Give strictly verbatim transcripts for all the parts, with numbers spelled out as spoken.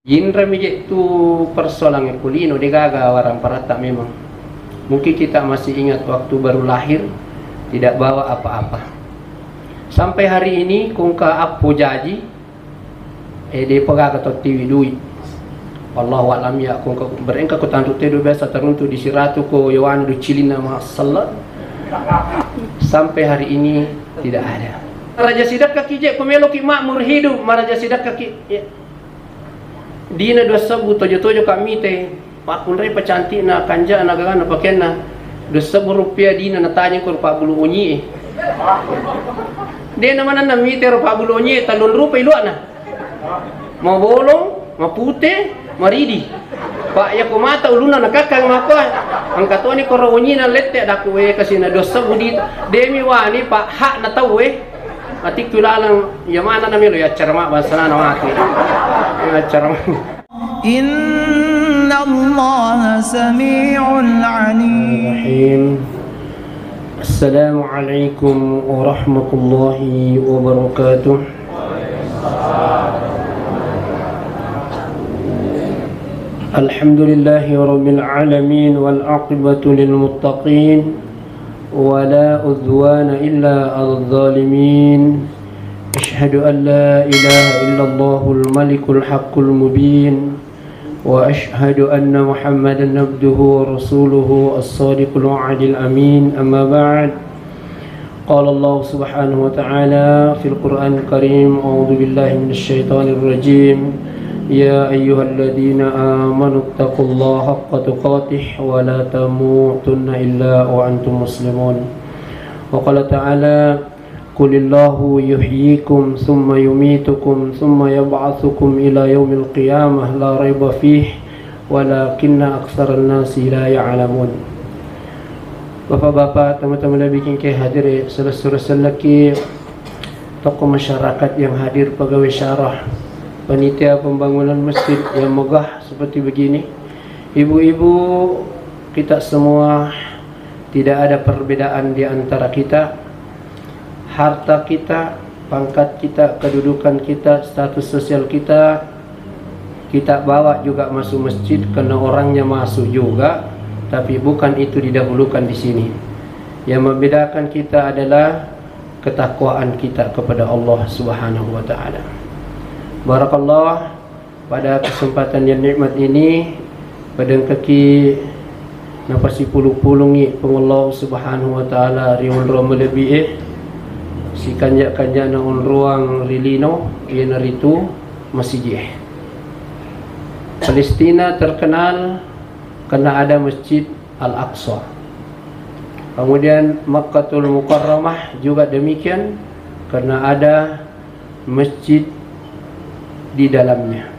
Yinremi je tu persoalan ku lino, de gaga waramparatta memang. Mungkin kita masih ingat waktu baru lahir, tidak bawa apa-apa. Sampai hari ini, kungka appo jaji, eh, de pa gaga to tiwi dui. Wallahu a'lam ya, kungka berengka ku tantu tedo biasa teruntuk di siratu ko yawan du cilina masallah. Sampai hari ini tidak ada. Maraja sidakka ki je, ko meloki makmur hidup, maraja sidakka ki. Ya. Dina dua sebbu tojo-tojo ka mite, pakkunrai pacantikna, kanjana, gagana, pakenna. Dua sebbu rupiah dina natanya ko rupa bulu onyi e. Dena manenna mite rupa bulu onyi e, tellung rupa iluana. Mabolong, mapute, maridi. Pak, ya ko mata ulunna nakakkang mako. Angka toni koro onyina lette, daku we kasina dua sebbu di. Demi wani, Pak, hak na tau we. Atikku laleng, iya mana na melo, ya, acara ma, bangsana na mati. Ya, acara ma. إن الله سميع عليم. الرحيم. السلام عليكم ورحمة الله وبركاته. الحمد لله رب العالمين، والعاقبة للمتقين، ولا عدوان إلا على الظالمين. أشهد أن لا إله إلا الله الملك الحق المبين، وأشهد أن محمدا عبده ورسوله الصادق الوعد الأمين. أما بعد، قال الله سبحانه وتعالى في القرآن الكريم: أعوذ بالله من الشيطان الرجيم. يا أيها الذين آمنوا اتقوا الله حق تقاته ولا تموتن إلا وأنتم مسلمون. وقال تعالى: قل الله يحييكم ثم يميتكم ثم يبعثكم إلى يوم القيامة لا ريب فيه ولكن أكثر الناس لا يعلمون. Bapak-bapak, teman-teman lebih kengke hadir, selesur seleki tokoh masyarakat yang hadir, pegawai syarah, panitia pembangunan masjid yang megah seperti begini, ibu-ibu, kita semua, tidak ada perbedaan di antara kita. Harta kita, pangkat kita, kedudukan kita, status sosial kita, kita bawa juga masuk masjid karena orangnya masuk juga, tapi bukan itu didahulukan di sini. Yang membedakan kita adalah ketakwaan kita kepada Allah Subhanahu wa Ta'ala. Barakallah. Pada kesempatan yang nikmat ini, pada engkaki napasipulung-pulungi Puang Allah Subhanahu wa Ta'ala ri onrong malebbi e, sikanja-kanjana onroang ri lino, iyanaritu masigi e. Palestina terkenal karena ada Masjid Al-Aqsa. Kemudian Makkatul Mukarramah juga demikian, karena ada masjid di dalamnya.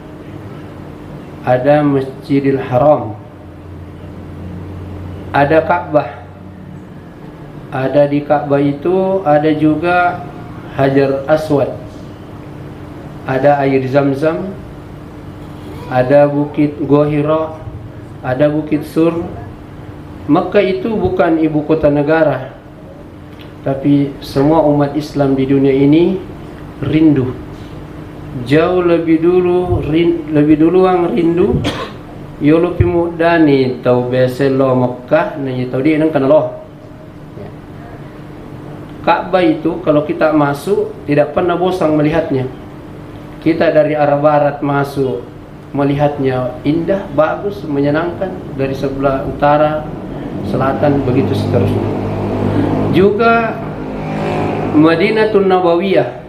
Ada Masjidil Haram. Ada Ka'bah. Ada di Ka'bah itu ada juga Hajar Aswad. Ada air Zam-Zam. Ada Bukit Gua Hira. Ada Bukit Sur. Mekah itu bukan ibu kota negara. Tapi semua umat Islam di dunia ini rindu. Jauh lebih dulu, rin-, lebih duluan rindu. Yolo pi muddani tau biasa lao Mekah, na iya tau di nengka nalo. Ka'bah itu kalau kita masuk tidak pernah bosan melihatnya. Kita dari arah barat masuk, melihatnya indah, bagus, menyenangkan, dari sebelah utara, selatan, begitu seterusnya. Juga Madinatun Nabawiyah,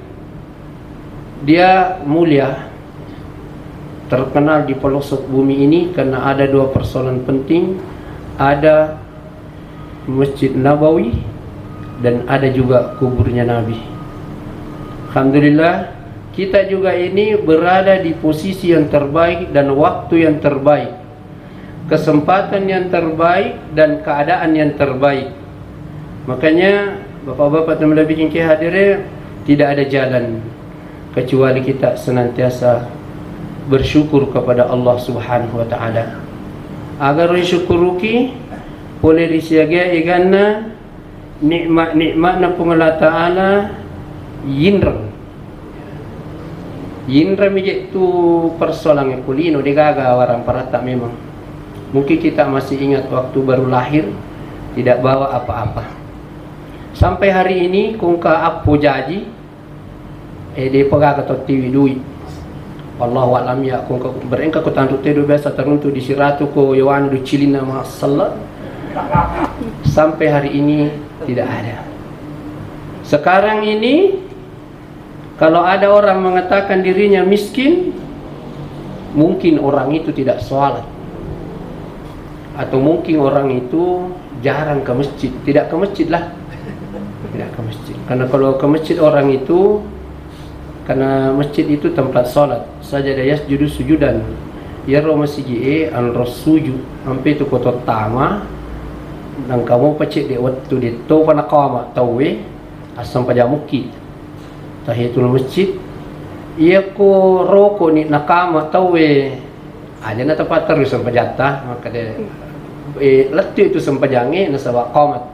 dia mulia, terkenal di pelosok bumi ini karena ada dua persoalan penting, ada Masjid Nabawi, dan ada juga kuburnya Nabi. Alhamdulillah, kita juga ini berada di posisi yang terbaik dan waktu yang terbaik, kesempatan yang terbaik dan keadaan yang terbaik. Makanya, bapak-bapak dan lebih kengke hadirin, tidak ada jalan kecuali kita senantiasa bersyukur kepada Allah Subhanahu wa Ta'ala. Agar risyukuruki, pole risiaga eganna nikmat-nikmatna Puang Allah Ta'ala yinreng. Yinremi je tu persoalan ku lino, de gaga warang paratta memang. Mungkin kita masih ingat waktu baru lahir, tidak bawa apa-apa. Sampai hari ini, kungka appo jaji, eh, de pa gaga to tiwi dui. Wallahu a'lam ya, kungka berengka ko tantu tedo biasa teruntuk di siratu ko yawan du cilina masalah. Sampai hari ini tidak ada. Sekarang ini, kalau ada orang mengatakan dirinya miskin, mungkin orang itu tidak sholat. Atau mungkin orang itu jarang ke masjid. Tidak ke masjid lah. Tidak ke masjid. Karena kalau ke masjid orang itu, karena masjid itu tempat sholat. Sajada yasjudu sujudan. Iyaro masigi e anro suju. Ampe tu koto tama, nangka mo pacedde wettu de to pana kama tauwe, assempajang mukki. Tahiyatul masjid. Iya ko roko ni nakama tauwe, aja na tepat terus sempajatta, maka de, eh, lettu itu sempajange nasaba qomat.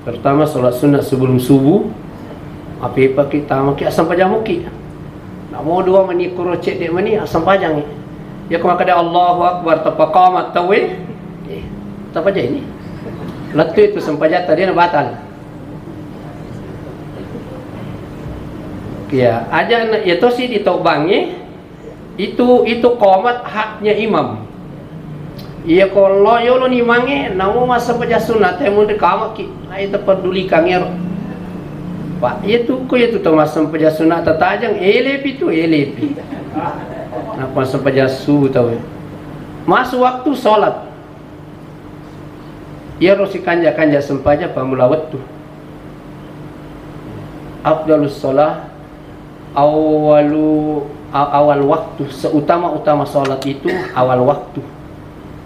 Terutama sholat sunnah sebelum subuh, apa paki tama ki asempajang muki. Namo dua mani kuro cedde mani asempajang. Iya ko maka de Allahu Akbar tapa qomat tauwe, eh, tapa aja ini. Lettu itu sempajatta dia na batal. Iya, aja na, iya tosi di tau bangi, itu, itu qomat haknya imam. Iya ko lo yolo ni mange, namo masa peja sunat, teh mun kamaki, na itu pedulikan ero. Pak, iya tu ko iya tu to masa peja sunat tatajang, elepi tu, elepi. Napa masa peja subuh tau. Masuk waktu sholat. Iyaro sikanja-kanja sempaja pamula wettu. Afdalus shalah awalu, a-, awal waktu, seutama-utama sholat itu awal waktu.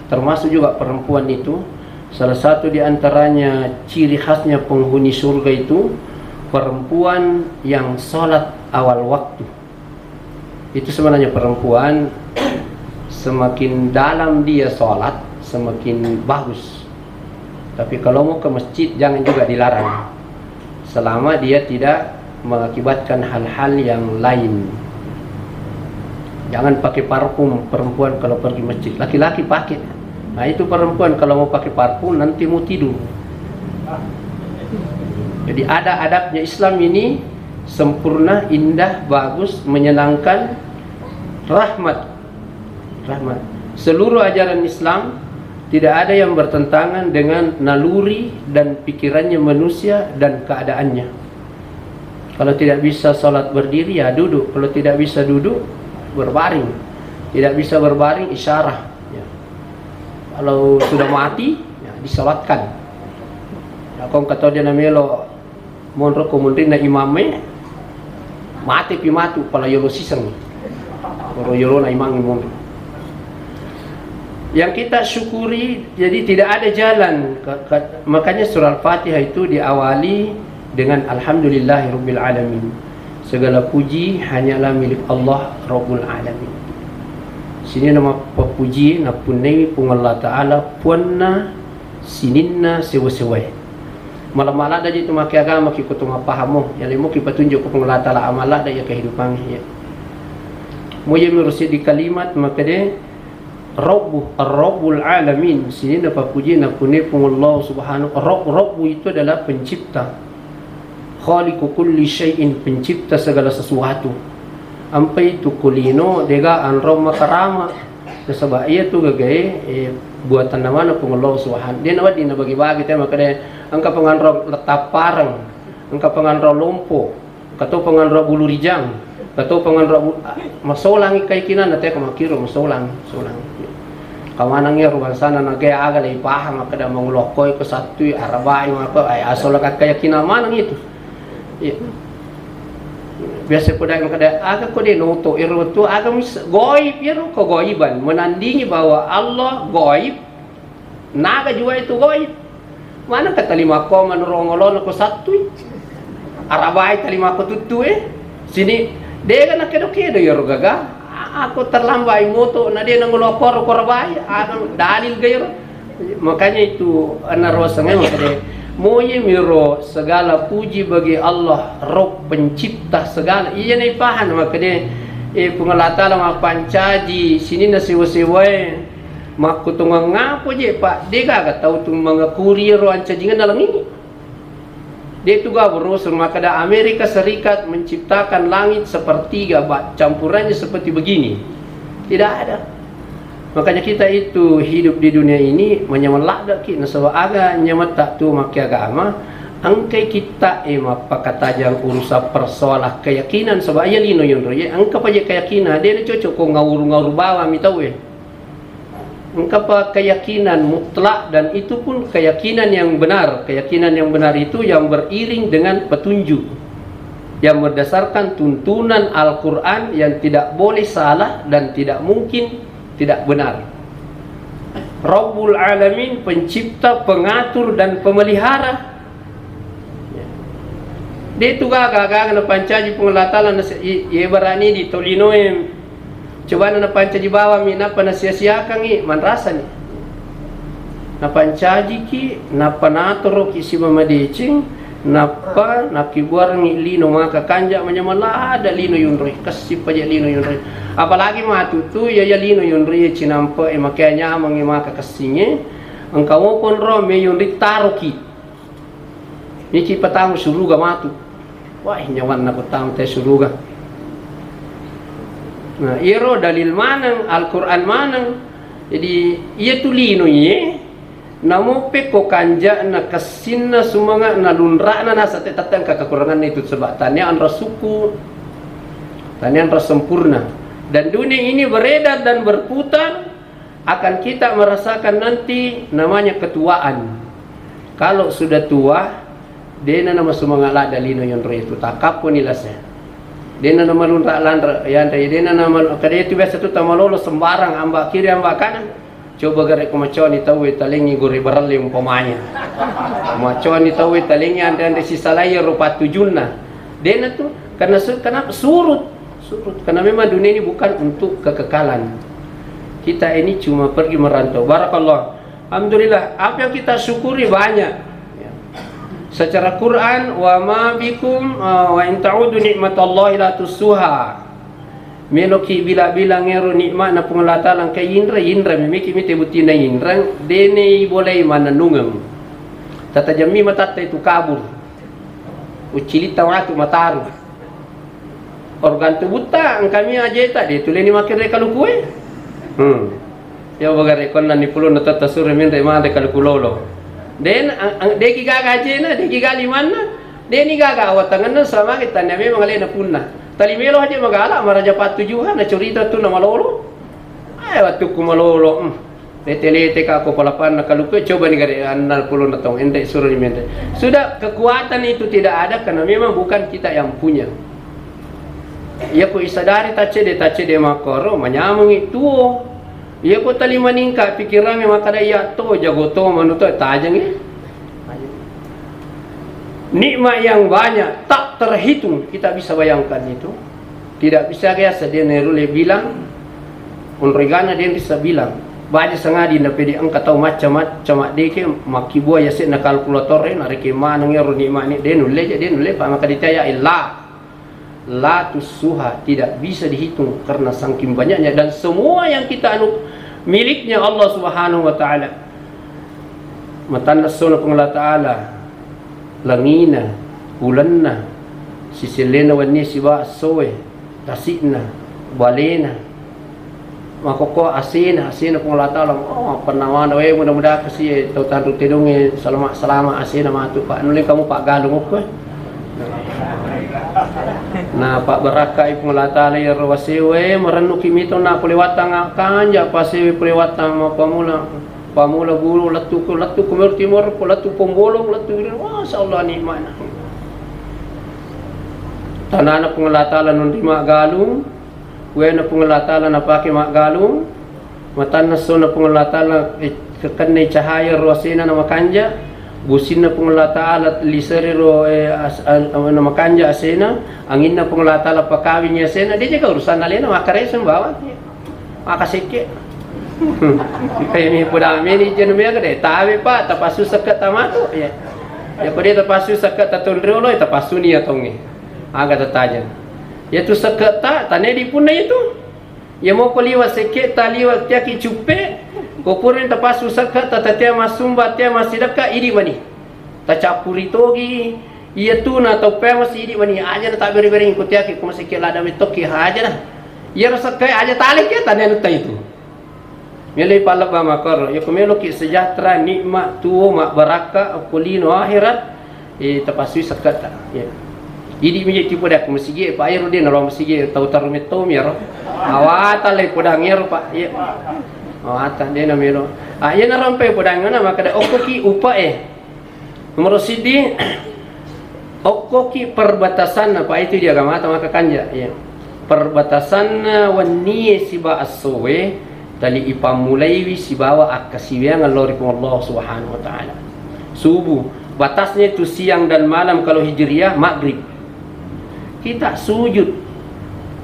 Termasuk juga perempuan itu, salah satu di antaranya ciri khasnya penghuni surga itu perempuan yang sholat awal waktu. Itu sebenarnya perempuan, semakin dalam dia sholat, semakin bagus. Tapi kalau mau ke masjid, jangan juga dilarang. Selama dia tidak mengakibatkan hal-hal yang lain. Jangan pakai parfum perempuan kalau pergi masjid. Laki-laki pakai. Nah, itu perempuan kalau mau pakai parfum, nanti mau tidur. Jadi, ada adabnya Islam ini, sempurna, indah, bagus, menyenangkan, rahmat. Rahmat. Seluruh ajaran Islam tidak ada yang bertentangan dengan naluri dan pikirannya manusia dan keadaannya. Kalau tidak bisa sholat berdiri, ya duduk. Kalau tidak bisa duduk, berbaring. Tidak bisa berbaring, isyarah. Ya. Kalau sudah mati, ya, disalatkan. Ya, kong kata dia namelo monro ko munrinna imam e, mate pi matu pala yolo siseng. Oro yolona imang monro. Yang kita syukuri, jadi tidak ada jalan. Ka-, ka-, makanya surah Al-Fatihah itu diawali dengan Alhamdulillahirabbil alamin. Segala puji hanyalah milik Allah Rabbul Alamin. Sini nama pappuji napunnai Puang Allah Ta'ala, puanna sininna sewa-sewae. Mala-mala daji tu make agama ki ko tu mapahamo, ya lemo ki patunjuk ko Puang Allah Ta'ala amala da ya kehidupan ya. Mo ya merusi di kalimat makade Rabbu, Rabbul Alamin, sini na papuji na pune Puang Allah Subhanahu. Rabb, Rabbu itu adalah pencipta. Khaliqu kulli syai'in, pencipta segala sesuatu. Ampai tu kulino dega anro makarama. Nasaba iya tu gagae, eh, buatan namana Puang Allah Subhanahu. Dia nawa di nabagi-bagi tema kade engka penganro letapareng, engka penganro lompo, kato penganro bulu rijang, kato penganro bu-, ah, masolang kai kinana te ko makiro masolang, solang. Kamanang iya ruang sana naga aga lei pahang kada mangulokoi ko sattui arabai mapa ai asola kakkayakinan maneng itu. Iya. Biasa ko dai makada aga ko de noto ero tu aga mis goib ero kegoiban menandingi bahwa Allah goib. Naga jua itu goib. Mana kata lima koma nurongolono ko sattui. Arabai talima ko tuttu e. Sini dega na kedo-kedo ero gaga. A-, aku terlambai moto na de nangolo koro ko rabai. Anu dalil gairo. Makanya itu, anaro sangemo kade, moye miro segala puji bagi Allah, Rabb pencipta segala. Iya na ipahan makade, Eh, Puang Allah Ta'ala mappancaji sininna sewa-sewae, makkutongeng apa je, Pak? Degaga tau tu mangakuri ro ancajingenna langi'e. Dia itu gak berurusan, maka ada Amerika Serikat menciptakan langit sepertiga, ba-, campurannya seperti begini. Tidak ada. Makanya kita itu hidup di dunia ini manyameng ladde ki, nasaba aga nyametta tu makke agama, engkai kita e mappakatajang urusan persoalan keyakinan, saba iya lino yonro ye, engka pa je keyakinan, de na cocok ko ngauru-ngauru bawang mi tau e. Engkapa keyakinan mutlak, dan itu pun keyakinan yang benar. Keyakinan yang benar itu yang beriring dengan petunjuk, yang berdasarkan tuntunan Al-Quran yang tidak boleh salah dan tidak mungkin tidak benar. Rabbul Alamin, pencipta, pengatur, dan pemelihara. De tu gaga, gaga napancaji Puang Allah Ta'ala, nase-, i-, ibaratni di tolinoe, cobana napancaji bawang mi, nappa nasia-siakangngi, manrasani. Napancajiki, nappa natoroki siba madeceng, nappa nakibuarengngi lino maka kanja manyameng ladde lino yonroe, kessi paja lino yonroe. Apalagi matu tu, iya, iya lino yonroe cinampe e, makea nyameng e maka kessingnge, engka moponro me yonri taroki. Niki patammu suruga matu. Wah, nyawanna patammu te suruga. Nah, iyaro dalil maneng, Al-Quran maneng. Jadi, iya tu lino iye, namo pekko kanja'na, kessinna, sumanga'na, lunra'na, nasa te tette engka kekuranganna itu, sebab tania anra suku, tania anra sempurna. Dan dunia ini beredar dan berputar, akan kita merasakan nanti namanya ketuaan. Kalau sudah tua, dena nama sumanga ladde lino yonro itu, takapponi lase. Dena nama lunra lanre, yanre, dena nama, kada itu biasa tu tamalolo sembarang, amba kiri, amba kanan. Coba gare ko maconi tau e talengi gore baralle umpamanya. Maconi tau e talengi anre-anre sisalai rupa tujunna. Dena tu, karena su-, kenapa? Surut. Surut. Karena memang dunia ini bukan untuk kekekalan. Kita ini cuma pergi merantau. Barakallah. Alhamdulillah, apa yang kita syukuri banyak. Ya. Secara Quran, "Wa ma bikum, eh, wa in ta'udu nikmatallahi la tuhsuha." Meloki bila-bilang ero nikmatna Puang Allah Ta'ala engka inra, inra memeki mite buttina inra, dene bolei manennungeng. Tatajammi matatta itu kabur. Uccilitta matu mataru. Organ tubutta engkami ajeta, de tuleni makkere kalukue. Hmm. Ya bagare konna ni pulunna tetta sure menre mande kaluku lolo. Den ang-, ang-, deki gaga ajena, deki gaga limanna, deni gaga awatangenna samage tannia memang alena punna. Tali melo aja magala maraja pattujuha na curita tu na malolo. Ai wattukku malolo. Hmm. Lete-lete ka ko palapanna kaluku, coba ni gare annal pulona tong, ente suro ni mente. Sudah, kekuatan itu tidak ada karena memang bukan kita yang punya. Iya ko isadari taccede, taccede makkoro, manyamengi tuo. Iya ko tali maningka pikirangnge makkada iya to, jago to, manu to, tajengi. Nikmat yang banyak, tak terhitung, kita bisa bayangkan itu. Tidak bisa biasa dia neru le bilang, onroi gana dia bisa bilang. Baja sangadi na pede engka tau macam-macam deke makkibua yase na kalkulator e, na reke maneng ero nikmat ni, de nulle je, de nulle pa maka ditaya illa. La tuhsuha, tidak bisa dihitung karena saking banyaknya, dan semua yang kita anu miliknya Allah Subhanahu wa Ta'ala. Matanna essona Puang Allah Ta'ala, langina, ulenna, sisellena wennie siba essoe, tasi'na, balena, makkokko asena, asena Puang Allah Ta'ala. Oh, appannawana, we, mudah-mudahan kasi, eh, tau tanru tedongnge salama-salama asena matu, Pak. Nulle kamu Pak Galung okko, eh. Na Pak Barakka i Puang Allah Ta'ala iyaro wasewe, marennuki mito na pole wattang kanja, pasewe pole wattang mappamula. Pamula guru lettuku, lettuku meru timur, lettu Pombolong, lettu Wiring. Masya Allah, nikmatna. Tanana Puang Allah Ta'ala nonri maggalung, wena Puang Allah Ta'ala napake maggalung, matanna sona Puang Allah Ta'ala, eh, kekennai cahaya ro asena na makanja, businna Puang Allah Ta'ala liseri ro, eh, as-, an-, na makanja asena, anginna Puang Allah Ta'ala pakawingi asena, de jaga urusan alena, makkareseng bawang. Maka sekke. Kayak mi pudame ni jenu mega de tawe, Pak, tapassu sekke tamatu, ya. Ya, pede tapassu sekke tatonriolo, ya, tapassu ni ya tonge. Aga tatajeng. Iyatu sekke'ta, tania dipunna itu. Iya moko liwa sekke'ta, liwa tiaki cuppe, ko purani tapassu sekke'ta, tatea massumba, tea massidekka, idi mani. Tacappuri togi, iyatu na tau pea masih idi mani, aja na tabbere-bereng ko tiaki, ko masih ke lada mettoki, aja na. Iyaro sekke'e aja taleke, tania nutta itu. Melo ipallebba makkoro, yako meloki sejahtera, nikmat, tuo, mabbarakka, okko lino akhirat, eh, tapassui sekke'ta. Ya. Idi mi je tipu dak masigi, Pak, ero de naro masigi, tau taru metto mi ero. Awata le podang ero, Pak. Ya. Awata de na melo. Ah, iya narampe podang na makkeda okkoki upa e. Nomor siddi, okkoki perbatasanna, Pak, itu di agamata maka kanja, ya. Perbatasanna wennie siba essoe, tali ipammulaiwi sibawa akkasiwiang lao ri Puang Allah Subhanahu wa Ta'ala. Subuh, batasnya itu siang dan malam kalau Hijriah, maghrib. Kita sujud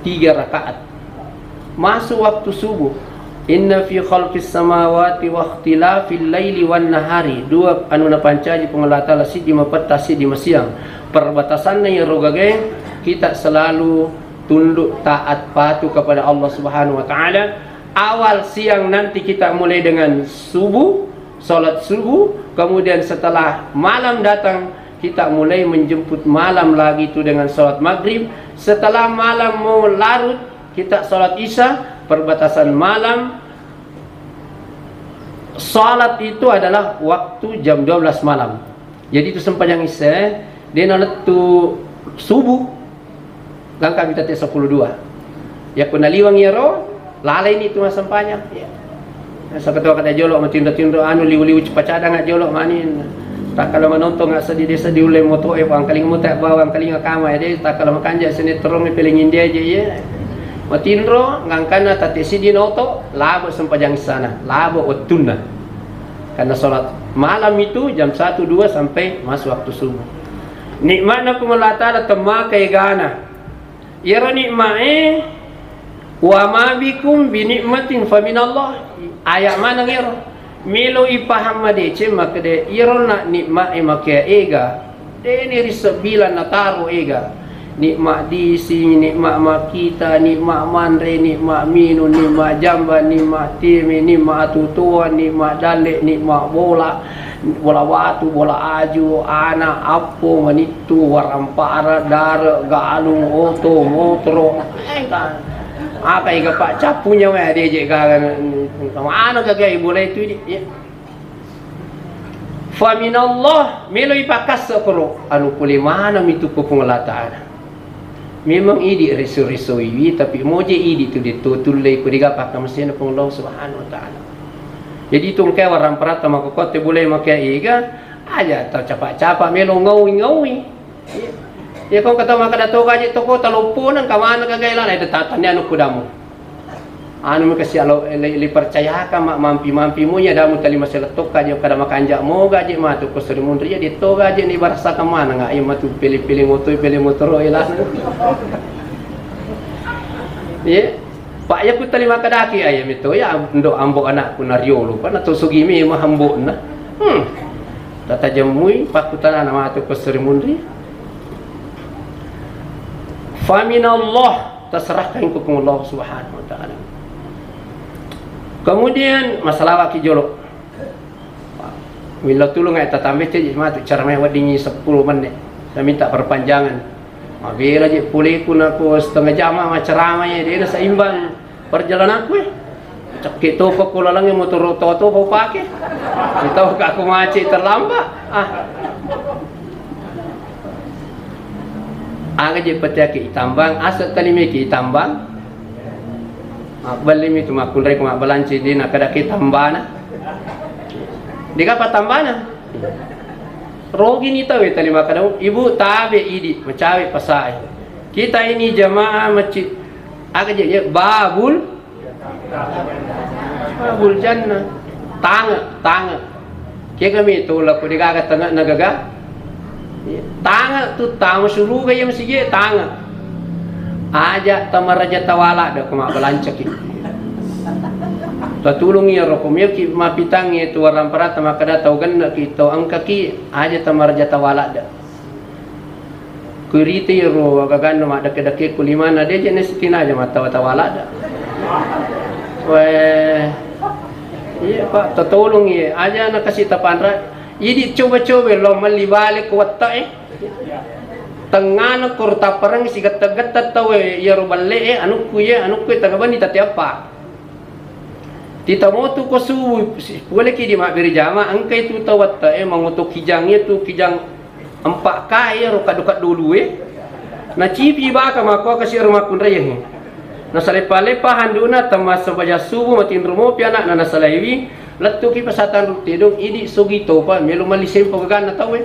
tiga rakaat. Masuk waktu subuh. Inna fi khalqis samawati wa ikhtilafil laili wan nahari. Dua anu napancaji Puang Allah Ta'ala, siddi mapetta, siddi masiang. Perbatasanna iyaro gagae, kita selalu tunduk taat patuh kepada Allah Subhanahu wa Ta'ala. Awal siang nanti kita mulai dengan subuh, salat subuh, kemudian setelah malam datang, kita mulai menjemput malam lagi itu dengan salat maghrib, setelah malam mau larut, kita salat isya, perbatasan malam, salat itu adalah waktu jam dua belas malam. Jadi itu sempajang isya, de nalettu subuh, gangka bita te sepuluh dua. Yakko naliwang iyaro, lalai ni tu massempajang. Ya. Sakato kada jolo matinro-tinro anu liu-liu cipacadang jolo mani. Takkala manontong seddi desa di ulle moto e, angkaling moto e bawang, angkaling kama e de, takkala makanja sinetron e paling india je ye. Matinro ngangkana tate sidi noto, labo sempajang sana, labo wettunna. Karena sholat malam itu jam satu dua sampai masuk waktu subuh. Nikmatna Puang Allah Ta'ala temma kaegana. Iyaro nikma'e, wa ma bikum bi nikmatin fa minallah. Aya maneng iyaro. Melo ipahang madeceng makkeda iyaro na nikma'e makea ega. Deni ri sebbilang nataro ega. Nikma dising, nikma makkita, nikma manre, nikma minung, nikma jamba, nikma teme, nikma atutoang, nikma dalle, nikma bola, bola watu, bola aju, ana, appo, manittu, warampara, dare, galung, oto, motoro. Eh, ka-, apa ega paccappu nyawa deje gaga, mana gaga bola itu di. Ya. Faminallah, melo ipakkasso koro, anu pole maneng mi tu ko Puang Allah Ta'ala. Memang idi riso-risoiwi, tapi moje idi tu de to tullei ko dega pakkamasena Puang Allah Subhanahu wa Ta'ala. Jadi tu engka waramparatta makkokotte bole makea ega, aja tau capa-capa melo ngaui-ngaui. Iya ko engka tau makkeda to gaje toko talopponang kamana gagai lana, eda tatanni anu kudamu. Anu mi kasi alo, li, li percayaka ma, mampi-mampi mu iya damu tali masela tokka je kada makanja moga je matu ko seri munri iya de to gaje ni barasa kamana nga iya matu pele-pele moto, pele motoro ilana. Iya. Pak ya ku tali makadaki aye mi to ya ndo ambo anakku nariolo pa na to sugi mi mahambona. Hmm. Tata jemmui pakutana matu ko seri munri. Faminallah, terserahkan ke Allah Subhanahu wa Ta'ala. Kemudian masalah waki jolo. Milo tulung ayat tatambe cek matu cara mai weddingi sepuluh menit. Saya minta perpanjangan. Mabela je puleku nako setengah jam ma ceramah ya, dia seimbang perjalananku ya. Cekke topa ko lalengnge motoro to topa pake. Kita ka aku macet terlambat. Ah. Aga je peteake itambang, asa talimeki itambang. Mabbellimi tu makkunrai ko mabbalanci de nakadake tambana. Dega pa tambana. Rogi ni tawe tali makkeda, ibu tabe idi macawe pasae. Kita ini jamaah masjid aga je, ya, babul Babul jannah. Tange, tange. Kega mi to la ko degaga tange na gaga. Tange tu tama suruga iya masigi tange. Aja tamaraja tawala de ko mabalancaki. Tatulung iya roko mioki mapitangi tu waramparatta makkeda tau genneki tau engkaki aja tamaraja tawala de. Berita iyaro agaganna maddekke-dekke ku limanna, de' je' nasitinaja mattawa-tawa ladda. Weh, iya, Pak, tatolong iya. Aja nakasi tapanra. Idi coba-coba lo melli bale ku wette'e. Tengngana koro tappareng sigetta-getta tau e, iyaro balle e, anukku iya, anukku iya, tengnga benni tatiappa. Titamotu ko subuh, si-, poleki di mabbere jama, engkai tu tau wette'e mangoto kijang iya tu, kijang empat K iyaro kaddo-kaddo ulue. Nacipi baka makko kasi ero makkunraiyangnge. Nasaleppa-leppa handuna, temmassempajang subuh, matinro mopi anakna nasalaiwi, lettuki pasatang ruttedong, idi sogi topa, melo melli sempo gaganna tauwe.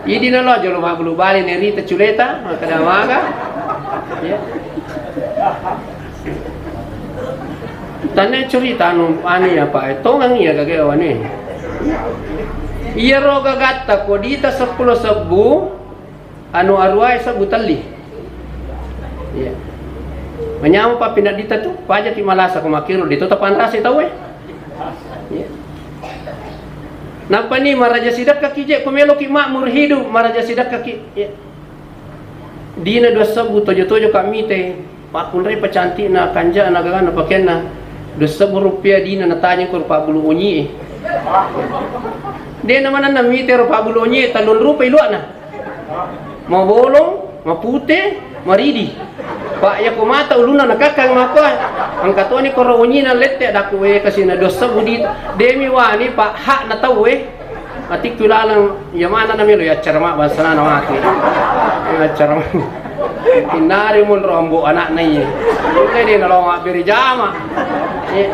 Idi nalo jolo mabbulu bale nerita culeta, makkeda maga. Ya. Tanne curita anu, anu iya, Pak, eh, tongang iya gage wane. Iyaro gagatta ko dita seppulo sebbu, anu aruwae sebbu telli. Iya. Manyameng pa pinadita tu, pajaki malasa ko makkiro, de' to tapanrasai tauwe. Iya. Nappani maraja sidekkaki je', ko meloki makmur hidup, maraja sidekkaki. Iya. Dina dua sebbu tojo-tojo ka mite, pakkunrai pacantikna, kanja'na, gaganna, pakeanna. Dua sebbu rupiah dina natajeng ko ro pabbulu onyi e. De' namanenna mite ro pabbulu onyi e, tellung rupa ilua'na. Mabolong, mapute, maridi. Pak, yako mata ulunna nakakkang makkoe. Engka toni koro onyina lette, dakku, we, kasina dua sebbu di, de' mi wani, Pak, hakna tauwe. Atikku laleng, iya mana na melo yaccarama bangsana na mati. Yaccarama. Innari monro ambo anakna iye. Ulle de' nalo mabbere jama. Iya.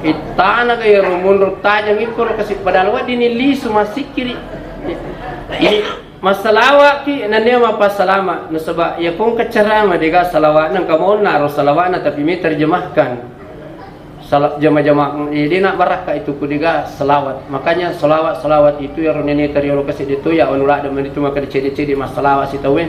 Ittana ga iyaro monro tajang ikkoro kasi padahal weddini lisu massikkiri. Iya. Massalawa'ki nennia mappassalama', nasaba' iya ko engka carama de'ga salawa'na, engka monna ro salawa'na, tapi me terjemahkan. Sala-, jama-jama, eh, de' na barakka itu ku de'ga salawat. Makanya salawat-salawat itu iyaro nene tariolo kasi de' to ya anu ladde' mani tu maka cede-cede massalawa' si tauwe.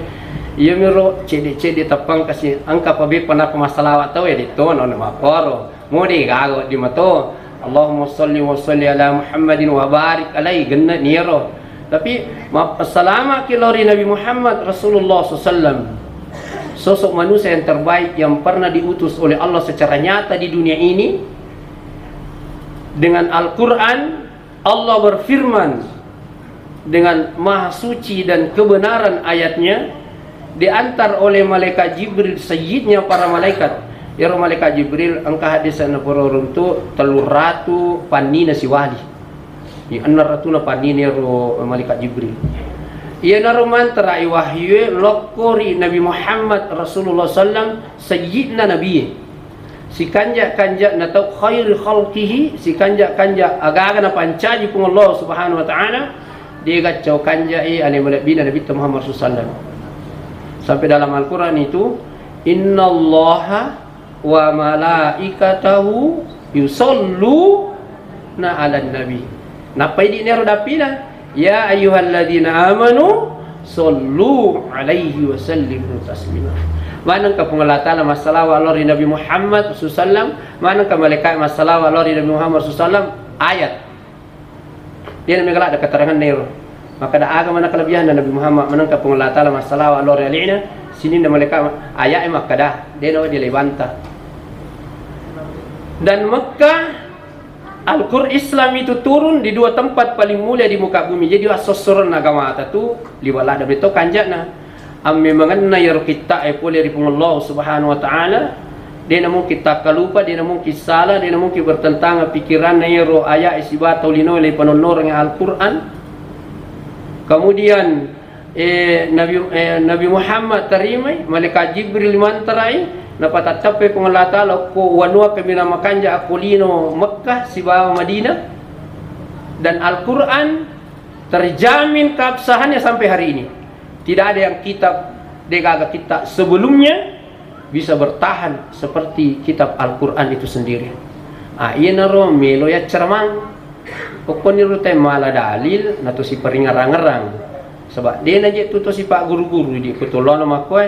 Iya miro cede-cede tappang kasi engka pa beppa nappa massalawa' tauwe de' to, nona mapporo. Mode gaga wedding mato. Allahumma salli wa salli ala Muhammadin wa barik alaihi, genne' niro. Tapi, ma-, salama' ki lao ri Nabi Muhammad Rasulullah sallallahu alaihi wasallam. Sosok manusia yang terbaik yang pernah diutus oleh Allah secara nyata di dunia ini dengan Al-Quran, Allah berfirman dengan maha suci dan kebenaran ayatnya, diantar oleh malaikat Jibril, sayyidnya para malaikat. Iyaro malaikat Jibril engka hadis na pura runtu tellu ratu pannina siwali. Iya, enneng ratuna pannina iyaro malaikat Jibril. Iyanaro mantarai wahyue lokko ri Nabi Muhammad Rasulullah sallam, sayyidna nabie. Sikanja-kanja na tau, khairi khalqihi, sikanja-kanja agaga napancaji Puang Allah Subhanahu wa Ta'ala, de'ga cau kanjai ale malebbina Nabitta Muhammad sallallahu alaihi wasallam. Sampai dalam Al-Quran itu, "Innallaha wa malaikatahu yusalluna 'alan nabi." Nappai di nero dappina, "Ya ayyuhalladzina amanu sallu alaihi wa sallimu taslima." Manengka Puang Allah Ta'ala massalawa lao ri Nabi Muhammad sallallahu alaihi wasallam, manengka malaikat massalawa lao ri Nabi Muhammad sallallahu alaihi wasallam, ayat. De'na mega ladde' keterangan nero. Makkeda aga mana kelebihanna Nabi Muhammad, manengka Puang Allah Ta'ala massalawa lao ri alena, sininna malaikat ma-, ayat e makkeda, de'na wedding leibanta. Dan Mekah Al-Qur-, Islam itu turun di dua tempat paling mulia di muka bumi. Jadi, assossorenna agamata tu liwa' ladde' metto kanja'na. Ammemangenna iyaro kitta'e pole ri Puang Allah Subhanahu wa Ta'ala, de'na mungkin takkalupa, de'na mungkin salah, de'na mungkin bertentangan pikiranna iyaro aya'e sibawa tau linoe leipanonnoreng Al-Qur'an. Kemudian, eh, Nabi, eh, Nabi Muhammad tarimai, malaikat Jibril mantarai, napatattappai Puang Allah Ta'ala ko wanua kaminang makanja akko lino Mekkah sibawa Madinah, dan Al-Quran terjamin keabsahannya sampai hari ini. Tidak ada yang kitab, de'gaga kitab sebelumnya bisa bertahan seperti kitab Al-Quran itu sendiri. Ah, iyanaro melo yaccaramang. Pokokni rutai mala dalil, na tosi paringarang-ngarang. Saba' de'na je' tu tosi pagguru-guru di kutulona makkoe,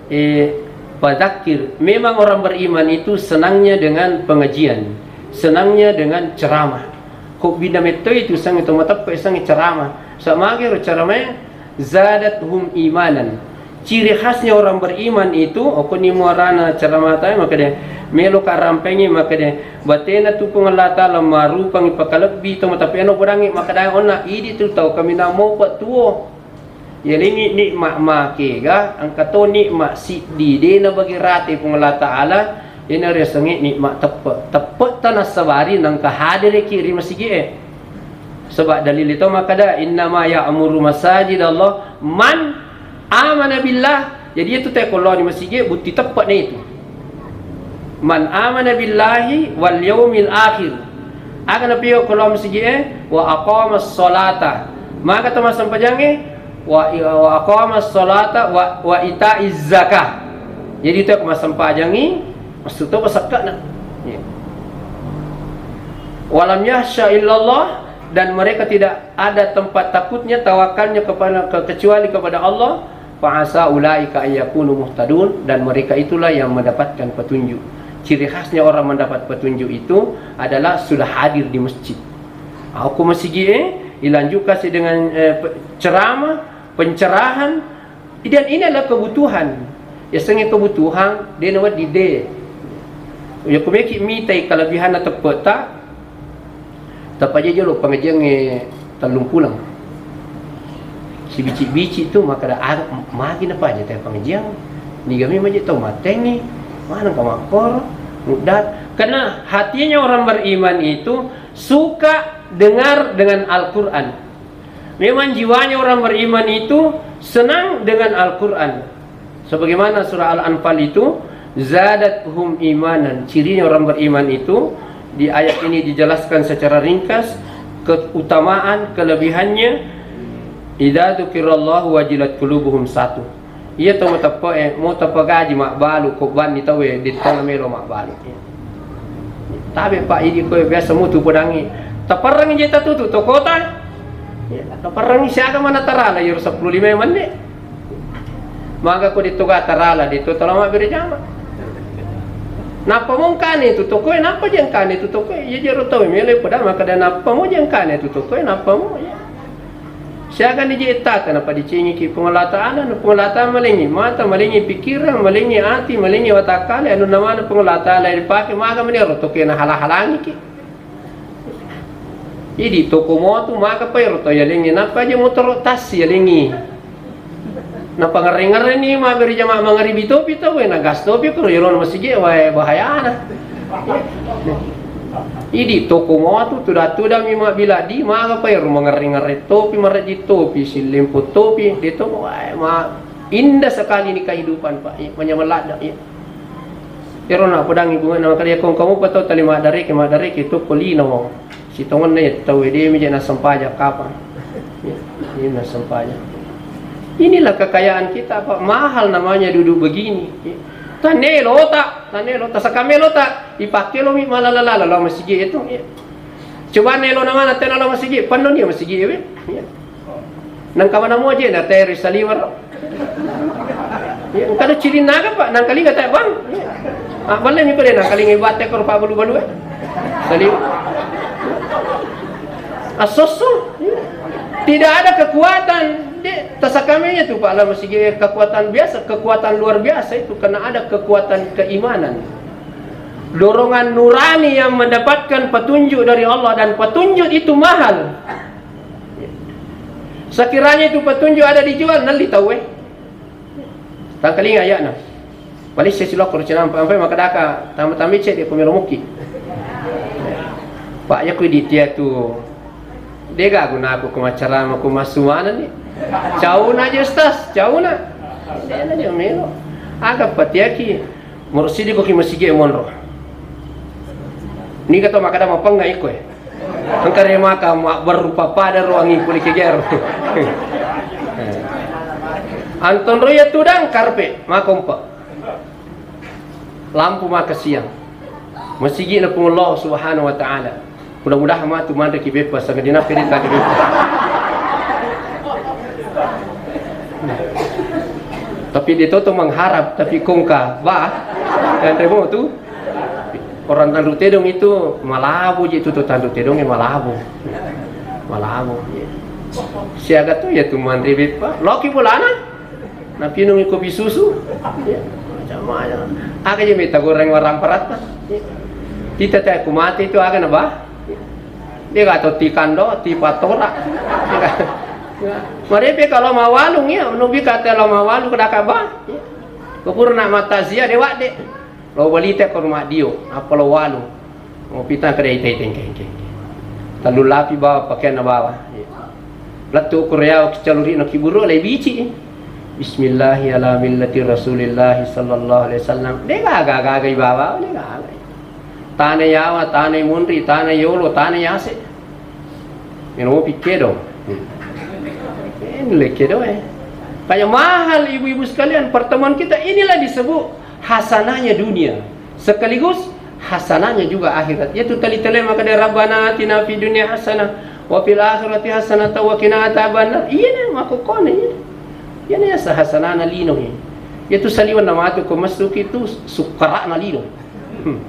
eh, fadzakir. Memang orang beriman itu senangnya dengan pengajian, senangnya dengan ceramah. Ko bina metto itu sang to mateppe' sang ceramah. Sa' mage ro ceramah Zadathum imanan. Ciri khasnya orang beriman itu, okkoni muarana ceramah tadi, makkeda, melo ka rampengi, makkeda, batena tu Puang Allah Ta'ala marupangi pakalebbi to matapiano bodangi, makkeda onna idi tu tau kaminang mopa tuo. Yalengi nikmat makega, engka to nikmat siddi, de nabagi rate Puang Allah Ta'ala, ina riasengnge nikmat teppe. Teppe ta nassabari nengka hadireki ri masigi'e. Sebab dalil itu makkeda, "Innama ya'muru masajid Allah man amana billah." Jadi itu te ko lao ri masigi'e, butti teppe na itu. "Man amana billahi wal yaumil akhir." Aga napio ko lao masigi'e, "Wa aqamas sholata." Maka to massempajangnge, wa, wa aqamas sholata wa, wa itaiz zakah. Jadi itu ko massempajangngi, massu to pasakkana. Ya. "Walam yakhsha illallah," dan mereka tidak ada tempat takutnya, tawakalnya kepada, ke-, kecuali kepada Allah. "Fa asa ulaika ayyakunu muhtadun," dan mereka itulah yang mendapatkan petunjuk. Ciri khasnya orang mendapat petunjuk itu adalah sudah hadir di masjid. Aku masigi, eh, ilanjukasi dengan, eh, pe-, ceramah, pencerahan, dan ini adalah kebutuhan. Yasengnge kebutuhan, de nawedding de. Ya kumeki mitai kelebihanna teppeta, Tappa je jolo pangajiangnge tellung pulang. Sibici-bici tu makkeda, "Ah, magi napaja te pangajiang? Niga memang je tau mattengngi, maneng ka makkoro, muddat." Karena hatinya orang beriman itu suka dengar dengan Al-Quran. Memang jiwanya orang beriman itu senang dengan Al-Quran. Sebagaimana surah Al-Anfal itu, "Zadathum imanan." Cirinya orang beriman itu, di ayat ini dijelaskan secara ringkas, keutamaan, kelebihannya, "Idza dzukirallahu wajilat qulubuhum," satu. Iya to mateppe, eh, mau tapagaji mabbalu, ko banni tauwe, de tona melo mabbalu. Tabe, Pak, idi koe biasa mutu podangi. Taperrangi je tatutu tokota. Ya, taperrangi siaga mana tarala, iyaro seppulo lima menne. Maga ko ditto ga tarala, ditto tala mabbere jama. Nappa mo engkane tu tokoe, nappa je engkane tu tokoe. Iya jero tau melo poda makkeda nappa mo je engkane tu tokoe, nappa mo, ya. Siaga ni je ettata napadicingiki Puang Allah Ta'ala, na Puang Allah Ta'ala malengi mata, malengi pikiran, malengi ati, malengi watakkale, anu namana Puang Allah Ta'ala dipake, maga menero toke na hala-halangiki. Idi toko motu, maga pa ero to yalengi, nappa je motoro tassi yalengi. Napangerre-ngerreni mabbere jama mangaribi topi tau, na gas topi ko yero masigi, wae bahayana. Idi toko motu tuda-tudami mabbila di, maga pa ero mangerre-ngerre topi, marejji topi, sillempo topi, de to, wae, ma, indah sekali ni kehidupan, Pak. Iya, manyameng ladde, iya. Ero na podangi bunga na makkeda ko engka mupa tau tali maddareke, maddareke to ko lino. Sitongenna iya tau de mi je nassempajang kapang. Iya, iya nassempajang. Inilah kekayaan kita, Pak. Mahal namanya duduk begini. Iya. Tanelo ta, tanelo ta, sakame lo ta, ipakke lo mi malala-lala lo masigi itu. Iya. Coba nelo na mana tena lo masigi, penno ni masigi, iya. Iya. Nangka mana moje na teri saliwar. Ya, engka do cilinna aga, Pak, nangkalinga ta, Bang. Ah, balle mi ko de nangkalinga ibatte ko rupa balu-balu, eh. Saliwar. Asosso. Tidak ada kekuatan. De, tasakamenya tu, Pak, lah masih kekuatan biasa, kekuatan luar biasa itu karena ada kekuatan keimanan. Dorongan nurani yang mendapatkan petunjuk dari Allah, dan petunjuk itu mahal. Sekiranya itu petunjuk ada dijual, nelli tauwe. Tangkalinga ayana. Paling saya silokko cinampa, ampai makadaka, tambah-tambah cek dia pemelo muki. Pak, ya ku di tia tu. Dega guna aku kemacara aku masuk mana ni? Cauna aja, Ustaz, cauna. Dena aja melo. Aga patiaki. Mursidiko ki masigi monro. Niga to makada mapengnga iko e. Engka re maka ma-, berupa pada ruangi puli kegero. Anton roya tudang karpe makompa. Lampu maka siang. Masigi na Puang Allah Subhanahu wa Ta'ala. Mudah-mudahan matu manre ki beppa, sangadinna pede tadi beppa. Tapi de toto mengharap, tapi kongka, bah, dan remo tu. Orang Tanru Tedong itu malabo je tu, tu Tanru Tedong e malabo. Malabo, ya. Siaga to iya tu manre beppa. Loki bolana. Napinungi kopi susu. Ya, macam-macam. Aga je mita goreng warang paratta. Ya. Tita te ku mati itu aga na ba. Ya. Dia kata tikando, tipatora. Ya. Marepe kalau mawalung ya, nubi kata lo mawalung kedaka ba. Ya. Kepurna mata sia dewa de. Lo balita ko rumah dio, apa lo walu. Mau pita kede ite ite engke engke. Tellu lapi bawa pakaian bawa. Lettu Korea caluri no kiburu le bici. Bismillahi ala millati Rasulillahi sallallahu alaihi wasallam. De gaga gaga bawa, de gaga. Tane yawa, tane munri, tane yolo, tane yase. Meno pikkedo. Ini lekedo eh. Kayak mahal ibu-ibu sekalian, pertemuan kita inilah disebut hasanahnya dunia sekaligus hasanahnya juga akhirat. Yaitu tali-tali maka dari Rabbana atina fid dunya hasanah wa fil akhirati hasanah wa qina adzabannar. Iya ne mako kone iya. Iya ne asa hasanana lino he. Yaitu saliwan namatu ko masuki itu sukkarana lino. Hmm.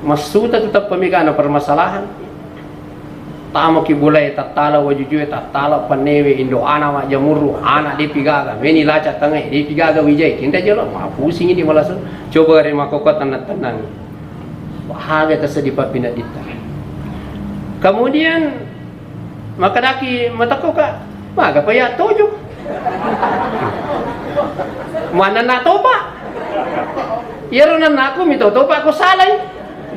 Massuta tu tappa megana permasalahan. Tama ki bolae tattala wajujue tattala pannewe indo ana majjamuru ana depi gaga meni laca tangai depi gaga wijai kinta jolo mapusingi di malasu coba re makoko tenang-tenang bahagia tersedih papina ditta. Kemudian Makkadaki matekko ka, maga pa iya tojo. Manenna topa. Iyaro nennaku mitau topa ko salai.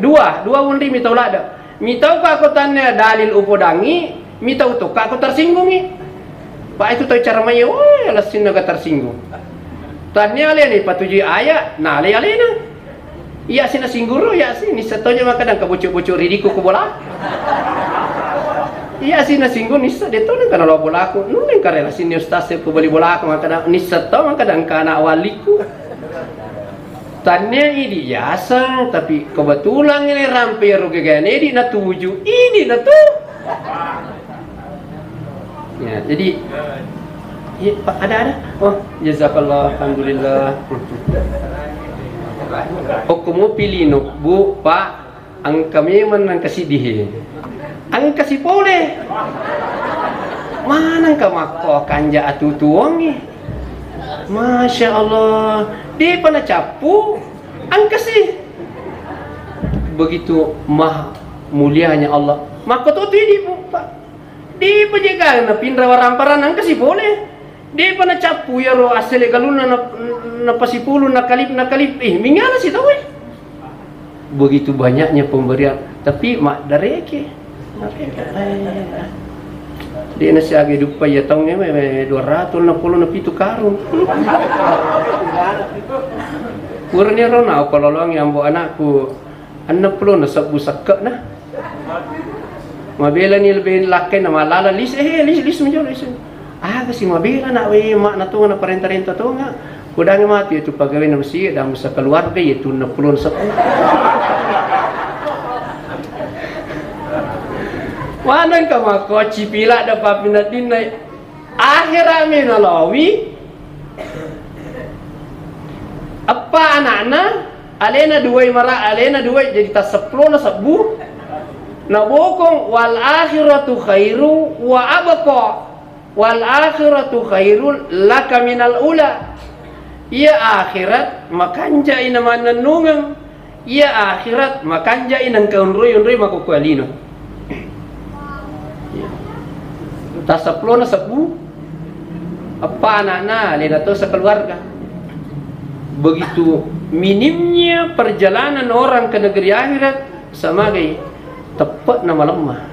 Dua, dua wunri mitau ladde. Mitau ka ko tannia dalil upodangi, mitau to ka ko tersinggungi. Pak itu tau cara mai, oh, ya lessinna ga tersinggung. Tannia alena patujui ayat, nalai alena. Iya sina singguru, iya si nissa tonya makkadang ka bocok-bocok ridiku ku bola. Iya sina singgu nissa de to nengka nalo bolaku. Nuleng karela sini ustaz ku beli bolaku makkadang nissa to makkadang ka anak waliku. Tannia idi yaseng tapi kebetulan ini rampe ro gegane idi natuju idi natu. Ya, jadi iya, Pak, ada ada. Oh, jazakallah, alhamdulillah. Okko mopi lino, Bu, Pak, engka memang engka siddi he. Engka sipole. Mana engka makko kanja atutuongi. Masya Allah, depa nacappu, engka si. Begitu maha mulianya Allah. Makko to tu idi, Bu, Pak. Depa jegana pinra waramparan engka sipole. Depa nacappu iyaro assele galunna na, napasipulu nakalip nakalip eh mingana si tau eh. Begitu banyaknya pemberian tapi maddareke. Dia nasi age dupa ya taunge dua ratus enam puluh na pitu karung. Kurni rona apa lolong yang bu anakku. Enneng pulona sebbu sekke'na. Mabelani lebbi lakkainna mallala lis, eh, lis, lis menjolo lis. Aga si mabela nak we mak na tonga na parenta-renta tonga. Kudangi matu itu pegawai na mesti dan mesti keluarga itu enneng pulona sebbu. Maneng ka makkoci pila da papinadinna. Akhirami nalawi eppa anakna, alena duwai mara, alena duwai jadi tasseppulona sebbu. Nabokong wal akhiratu khairu wa abqa. Wal akhiratu khairul laka minal ula. Iya akhirat makanjai na mannennungeng. Iya akhirat makanjai nengka onroi-onroi makkukkuwé lino. Tasseppulona sebbu, eppa anakna, alena to sekeluarga. Begitu minimnya perjalanan orang ke negeri akhirat, samagai teppe'na malemma.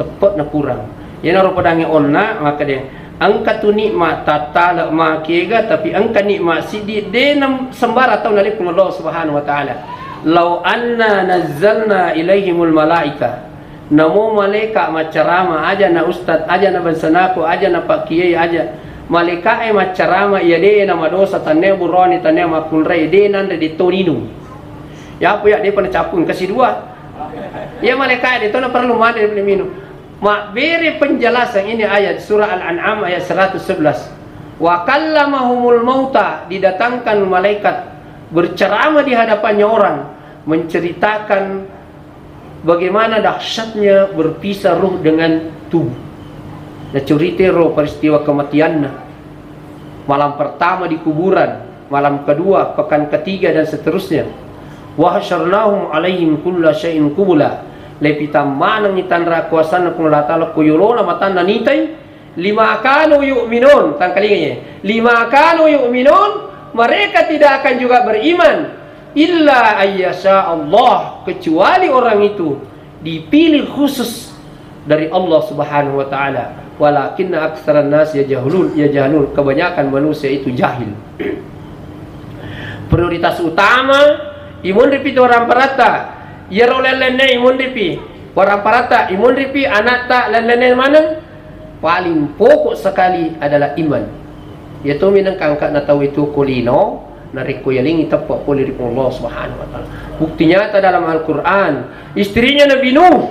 Teppe'na kurang. Iyanaro padangnge onna makkeda, engka tu nikmat tattale makega, tapi engka nikmat siddi de na sembarang tau naleppung Allah Subhanahu wa Ta'ala. Lau anna nazzalna ilaihimul malaika. Namo malaika maccarama aja na ustad, aja na bangsanako, aja na pakkiai, aja malaikae maccarama iya de na madosa, tannia burani, tannia makkunrai, de nanre de to ninung. Yapo ya depa nacappung kasi dua. Iya malaikae de to na perlu manre minum. Mabbere penjelasan ini ayat surah Al-An'am ayat seratus sebelas. Wa kallamahumul mauta, didatangkan malaikat berceramah di hadapannya orang, menceritakan bagaimana dahsyatnya berpisah ruh dengan tubuh. Nacuritero peristiwa kematianna. Malam pertama di kuburan, malam kedua, pekan ketiga, dan seterusnya. Wa hasyarnahum alaihim kulla syai'in qubula. Lepitammanengngi tanra kuasanna Puang Allah Ta'ala ko yolona matanna nitai, lima kanu yu'minun, tangkalingai, lima kanu yu'minun, mereka tidak akan juga beriman, illa ayyasha Allah, kecuali orang itu dipilih khusus dari Allah Subhanahu wa Ta'ala. Walakinna aktsaran nas yajhalun, yajhalun, kebanyakan manusia itu jahil. Prioritas utama, imunripi tu orang paratta, iyaro lellenne imunripi, orang paratta imunripi, anatta lellenne maneng, paling pokok sekali adalah iman. Iyatomi nengka angka'na tau itu ko lino, narekko yalengngi teppe' pole ri Puang Allah Subhanahu wa Ta'ala. Bukti nyata dalam Al-Quran, istrinya Nabi Nuh,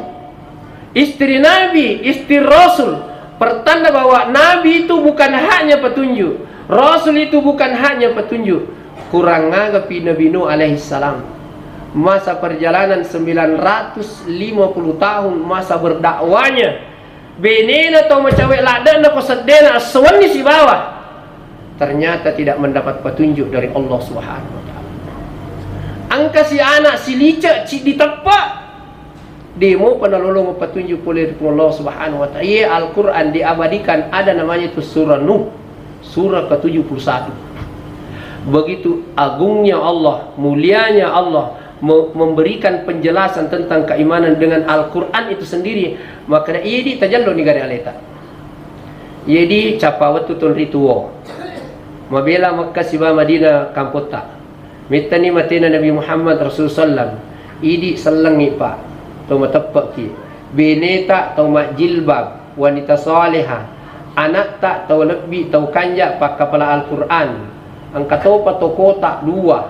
istri Nabi, istri Rasul, pertanda bahwa Nabi itu bukan haknya petunjuk, Rasul itu bukan haknya petunjuk. Kurang agapi Nabi Nuh alaihissalam. Masa perjalanan sembilan ratus lima puluh tahun masa berdakwanya, benena tau macawe' ladde'na ko seddena esso wenni sibawa, ternyata tidak mendapat petunjuk dari Allah Subhanahu wa Ta'ala. Engkasi ana' silice' ciddi teppe', demopa nalolongeng petunjuk pole ri Puang Allah Subhanahu wa Ta'ala. Iye Al-Quran diabadikan, ada namanya itu Surah Nuh, surah ketujuh puluh satu. Begitu agungnya Allah, mulianya Allah, me-, memberikan penjelasan tentang keimanan dengan Al-Quran itu sendiri, maka idi tajallo ni gare aleta. Idi cappa wettu tonri tuo. Mabela Mekka siba Madinah kampotta. Mettani matena Nabi Muhammad Rasul sallam. Idi sellengngi, Pak. To mateppe'ki. Beneta to majjilbab, wanita saleha. Anatta tau lebbi, tau kanja pakkapala Al-Quran. Engka topa tokota dua.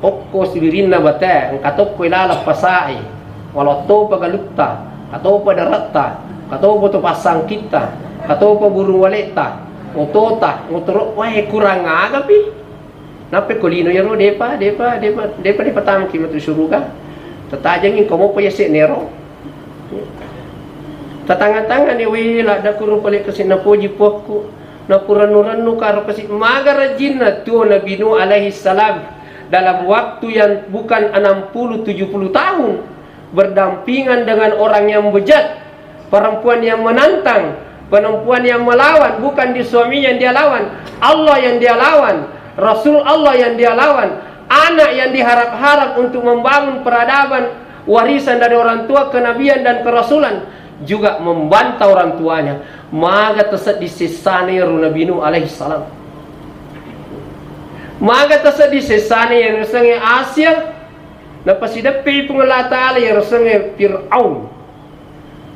Okko sibirinna bate, engka tokko ilaleng pasae. Walau topa galutta, engka topa daratta, engka topa to passangkitta, engka topa burung waletta, otota, motoro, wae kurang agapi. Nappe ko lino iyaro depa, depa, depa, depa, depa tamaki matu suruga. Tatajengi ko mopa yase nero. Tatanga-tangani, wé, ladda kuro pale kasi napoji puakku, napurennu-rennu karo kasi. Maga rajinna tuo Nabi Nuh alaihi salam dalam waktu yang bukan enam puluh tujuh puluh tahun berdampingan dengan orang yang bejat, perempuan yang menantang, perempuan yang melawan, bukan di suaminya yang dia lawan, Allah yang dia lawan, Rasul Allah yang dia lawan, anak yang diharap-harap untuk membangun peradaban warisan dari orang tua, kenabian dan kerasulan, juga membantah orang tuanya. Maga tasedding sessana iyaro Nabi Nuh alaihi salam. Maga tasedding sessana iyaro sengnge Asia. Napasideppe Puang Allah Ta'ala iyaro sengnge Fir'aun.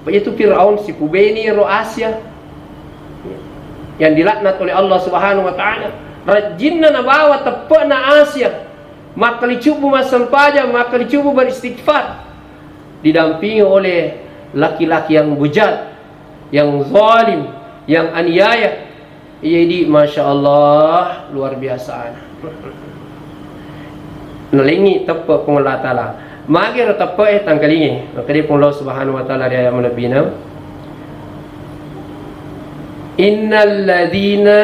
Apa itu Fir'aun sipubeni iyaro Asia yang dilaknat oleh Allah Subhanahu wa Ta'ala. Rajinna nabawa teppe'na Asia. Makkalicubbu massempajang, makkalicubbu beristighfar. Didampingi oleh laki-laki yang bejat, yang zalim, yang aniaya. Jadi, masya Allah, luar biasa. Nalengi teppe' Puang Allah Ta'ala. Magero teppe' e tangkalingi. Makkedai Puang Allah Subhanahu wa Ta'ala ri ayat malebbina. Innalladzina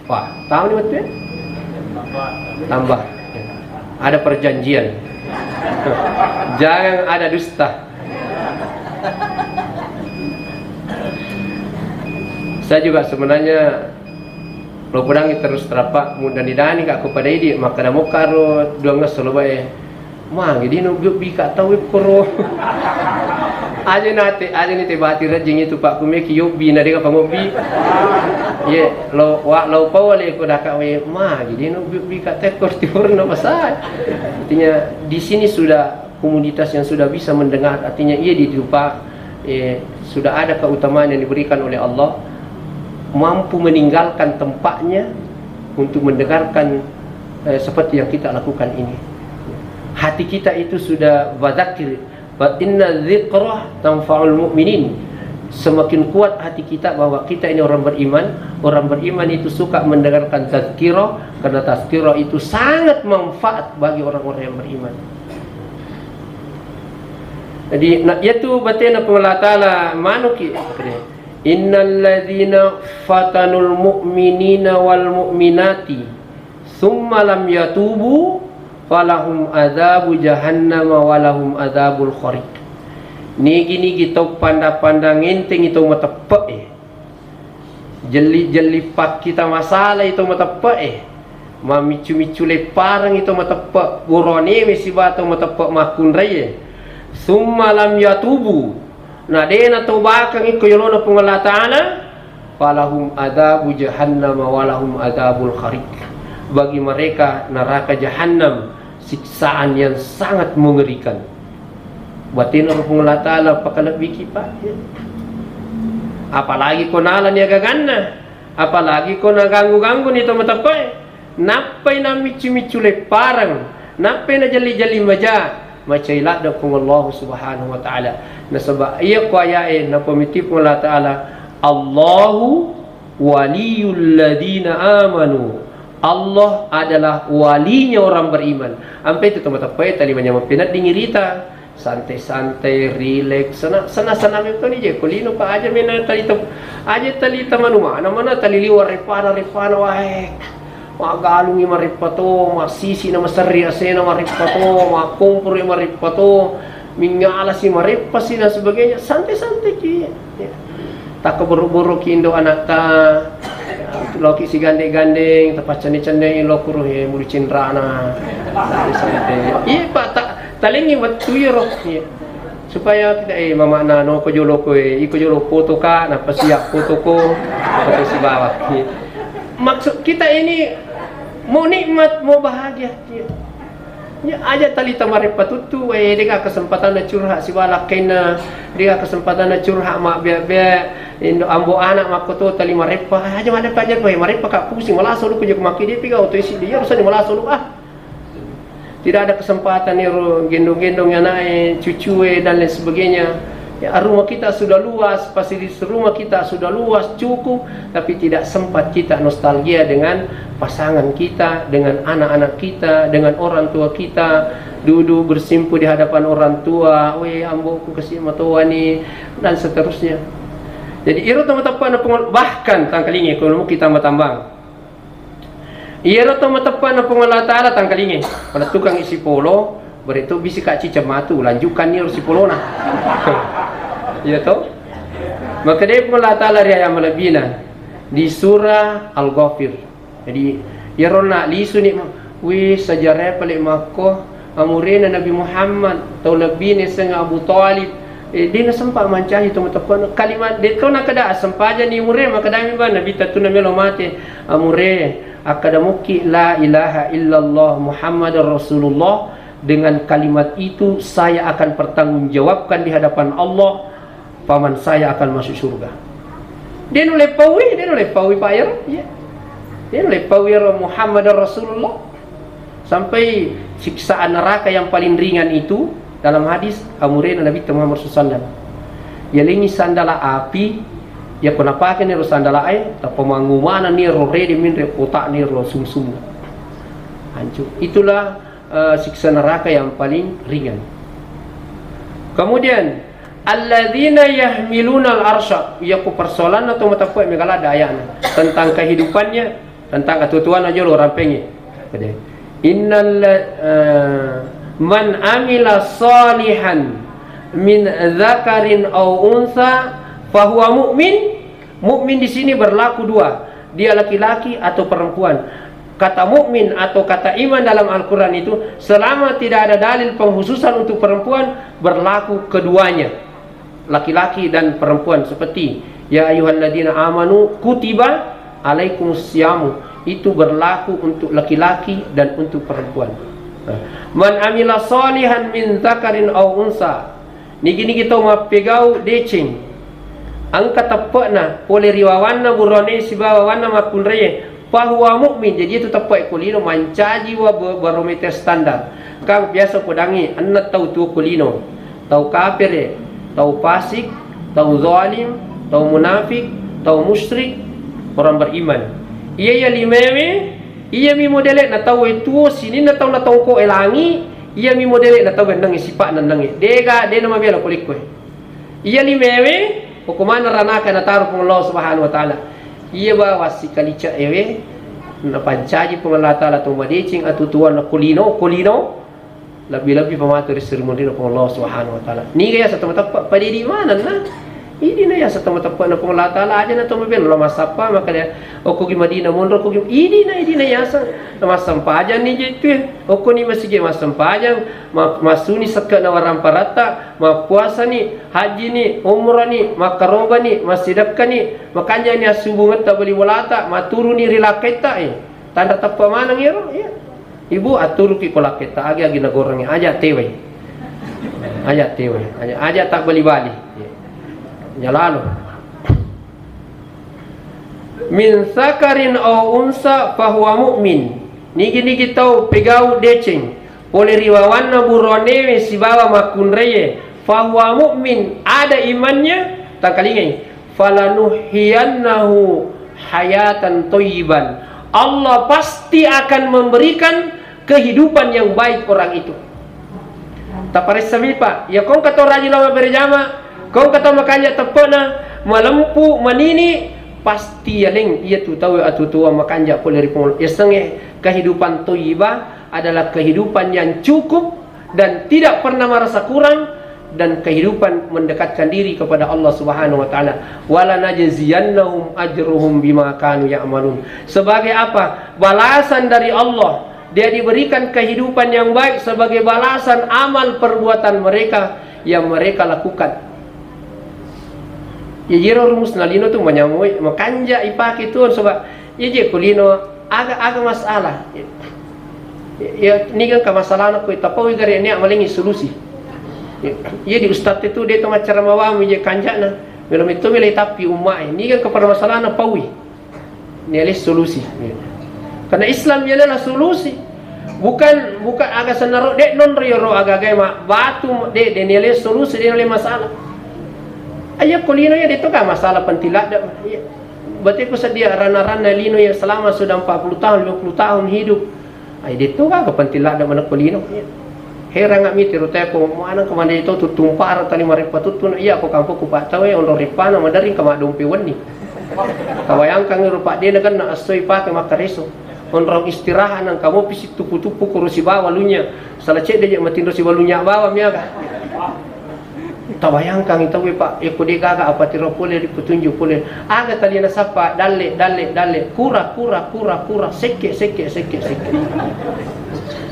Wah, tahu ni betul? Tambah. Ada perjanjian. Jangan ada dusta. Saya juga sebenarnya lo pedangi terus terapa mudah didani kak kepada idi maka namo karo dua ngesso lo bae. Magi dino biobbi ka tau e koro. Aja nate, aja ni te bati rejing itu Pak kumeki yobbi na dega pangobbi. Ye, lo wa lo pau ale ko daka we. Magi dino biobbi ka tekor tiwurna pasai. Artinya di sini sudah komunitas yang sudah bisa mendengar. Artinya iya di rupa eh, sudah ada keutamaan yang diberikan oleh Allah, mampu meninggalkan tempatnya untuk mendengarkan eh, seperti yang kita lakukan ini. Hati kita itu sudah wadzakir, fa inna dzikra tanfa'ul mu'minin. Semakin kuat hati kita bahwa kita ini orang beriman, orang beriman itu suka mendengarkan tazkirah, karena tazkirah itu sangat manfaat bagi orang-orang yang beriman. Jadi, na, yatu batena Puang Allah Ta'ala manuki. Innalladzina fatanul mu'minina wal mu'minati tsumma lam yatubu falahum adzabu jahannama walahum adzabul khariq. Nigi-nigi tau panda-panda ngentengi tau mateppe'e, jelli-jelli pakkita masalai tau mateppe'e, mamiccu-miccu lepparengi tau mateppe' buronewe siba tau mateppe' makkunraie, tsumma lam yatubu, na de' natobakeng iko yolona Puang Allah Ta'ala, falahum adzabu jahannama walahum adzabul khariq. Bagi mereka neraka jahannam, siksaan yang sangat mengerikan. Batena ro Puang Allah Ta'ala pakalebbiki, Pak. Apalagi ko nalani agaganna, apalagi ko naganggu-ganggu ni to mateppe'e. Nappai namiccu-miccu leppareng, nappai najelli-jelli maja, macai ladde Puang Allah Subhanahu wa Ta'ala. Nasaba iya ko ayae napamiti Puang Allah Ta'ala, Allahu waliyul ladzina amanu. Allah adalah walinya orang beriman. Ampe itu teman-teman tali manyameng penedding irita. Santai-santai, rileks, sana sana sana metoni je kulino pa aja mena tali tem aja tali temanu mana mana tali liwa repana repana wae. Maggalungi mareppa to, masisi na maserri asena mareppa to, makkomporo mareppa to, mingala si mareppa si dan sebagainya. Santai-santai ki. Ya. Takka boro-boro ki indo anatta, loki si gandeng-gandeng, tapaccenne-cenne lokuru he mulu cinrana. Santai-santai. Iya, Pak, ta talengi wettu iyaro. Iya. Supaya tidak, eh, mamana no ko jolo ko, eh, iko jolo foto ka, nappa siap foto ko, foto si bawah. Iya. Maksud kita ini mau nikmat, mau bahagia. Iya. Ya, aja tali tamareppa tuttu, eh, dega kesempatan na curhat siwala kaina, dega kesempatan na curhat ma bea-bea, indo ambo anak makkoto tali mareppa, aja mana pajar ko mareppa ka pusing, malasa lu ko je ko makki depi ga oto isi dia, harusnya malasa lu, ah. Tidak ada kesempatan ero gendong-gendong anaknya, cucue dan lain sebagainya. Ya, rumah kita sudah luas, fasilitas rumah kita sudah luas, cukup, tapi tidak sempat kita nostalgia dengan pasangan kita, dengan anak-anak kita, dengan orang tua kita, duduk bersimpuh di hadapan orang tua, "Weh, amboku kasih matoa nih," dan seterusnya. Jadi, iro teman-teman, bahkan tangkalingi kalau kita tambang. Iyaro to mateppa'na Puang Allah Ta'ala tangkalinge, palettukang isi polo, baretu bisi ka ciceng matu, lanjukkan ni ro sipolona. Iya to? Makkedai Puang Allah Ta'ala ri ayat malebbina di surah Al-Ghafir. Jadi, iyaro na lisu ni, wih, sejarah pale makko, amurena Nabi Muhammad, tau lebbina senga Abu Thalib, eh, de nasempa mancaji to mateppa'na. Kalimat de to nakkeda, sempajani mure, makkedami ba Nabi tattunna melo mate, amure, akkeda mukki la ilaha illallah Muhammadar Rasulullah, dengan kalimat itu saya akan pertanggungjawabkan di hadapan Allah, paman saya akan masuk surga. De nuleppaui, de nuleppaui Pak iyaro, iya. De nuleppaui iyaro Muhammadar Rasulullah. Sampai siksaan neraka yang paling ringan itu dalam hadis amurena Nabi Muhammad sallallahu alaihi wasallam. Yalengi sandala api, ya ko napake ni ro sandala e, tappa mangumana ni ro rede minre kota ni ro sumsum. Hancur. Itulah, eh, siksa neraka yang paling ringan. Kemudian, alladzina yahmilunal arsya, iya ku persoalanna to mateppa megala dayana tentang kehidupannya, tentang atuo-tuona jolo rampengngi. Jadi, innal, eh, man amila salihan min dzakarin au unsa fahuwa mu'min. Mukmin di sini berlaku dua, dia laki-laki atau perempuan. Kata mukmin atau kata iman dalam Al-Quran itu, selama tidak ada dalil pengkhususan untuk perempuan, berlaku keduanya. Laki-laki dan perempuan seperti, "Ya ayyuhalladzina amanu kutiba alaikumus siyamu." Itu berlaku untuk laki-laki dan untuk perempuan. Nah, man amila salihan min dzakarin au unsa. Nigi-nigi tau mappegau deceng, engka teppe'na pole ri wawanna burane sibawa wawanna makkunraie, fahuwa mu'min, jadi itu teppe'e ko lino mancaji wa ba-, barometer standar. Kan biasa podangngi enneng tau tuo ko lino, tau kapere, tau fasik, tau zalim, tau munafik, tau musyrik, orang beriman. Iya, iya limewe, iyami modele'na tau e tuo sininna tau natongko e langi, iyami modele'na tau e enneng e sipa'na enneng e. Dega, de namabela ko lekko e. Iya limewe, Ko maneng ranaka nataro Puang Allah Subhanahu wa Ta'ala. Iya ba wassikalica ewe, napancaji Puang Allah Ta'ala to madeceng atutuanna ko lino, ko lino. Lebbi-lebbi pamatu ri seri munrina Puang Allah Subhanahu wa Ta'ala. Niga yaseng to mateppe', padidi manenna. Idina yaseng to mateppe' na Puang Allah Ta'ala, aja na to mabello massappa, maka dia, okko gi Madinah monro, okko gi, idina, idina yaseng. Massempajang ni je tu, okko ni masigi massempajang, ma-, massuni sekke' na waramparatta, mappuasani, hajjini, umrani, makkarobani, massidekkani, makanjani assubungetta bali bolata, maturuni ri lakketta, eh. Tanra teppe' maneng iyaro, iya. Ibu, atturuki ko lakketta, agi-agi nagorengngi, aja tewai. Aja tewai, aja, aja tabbali-bali. Iya. Jalalo. Min sakarin au unsa fahuwa mu'min. Nigi-nigi tau pegau deceng pole ri wawanna buronewe sibawa makkunraie, fahuwa mu'min, ada imannya, tangkalingai, falanuhyiyannahu hayatan thayyiban. Allah pasti akan memberikan kehidupan yang baik orang itu. Taparessami, Pak, ya kong kato rajin lao mabbere jama, kong kato makanja teppe'na, malempu, manini, pasti yaleng iya tu tau atutua makanja pole ri Puang. Yasengnge kehidupan thayyibah adalah kehidupan yang cukup dan tidak pernah merasa kurang dan kehidupan mendekatkan diri kepada Allah Subhanahu wa Ta'ala. Wala najziyannahum ajruhum bima kanu ya'malun. Sebagai apa? Balasan dari Allah. Dia diberikan kehidupan yang baik sebagai balasan amal perbuatan mereka yang mereka lakukan. Ya, jero rumus nalino tu manyamui, makanja ipake tu, sebab ya je kulino aga-aga masalah. Ya, ya, ni kan ka masalahna ko tapaui gare nia malengi solusi. Ya, iya di ustaz itu dia tu maccara mawami je kanjana. Melo itu melo tapi umma, ni kan ka permasalahan paui. Niale solusi. Karena Islam ialah solusi. Bukan, bukan aga senaro de' nonro iyaro aga-aga ma batu de', de' niale solusi, de' niale masalah. Ayo ko lino ya de' to ga masalah penting ladde'. Iya. Berarti ku sedia rana-rana lino yang selama sudah empat puluh tahun, lima puluh tahun hidup. Ai de' to ga penting ladde' mana ko lino. Iya. Herang mi tiro teko, maneng ko mande to tuttumpara tali mareppa tuttuna. Iya ko kampokku Pak Tawe onro reppana madering ka maddompe wenni. Kabayangkang iro Pak de' nagenna essoi pake makkareso. Onrong istirahat nang kamopi situppu-tuppu kuro sibawa lunya. Sala cedde je matinro sibawa lunya bawa miaga. Tabayangkang tauwe Pak, eko de' gaga apa tiro pole ri petunjuk pole. Aga tali nasappa dalle, dalle, dalle. Kura, kura, kura, kura. Sekke, sekke, sekke, sekke.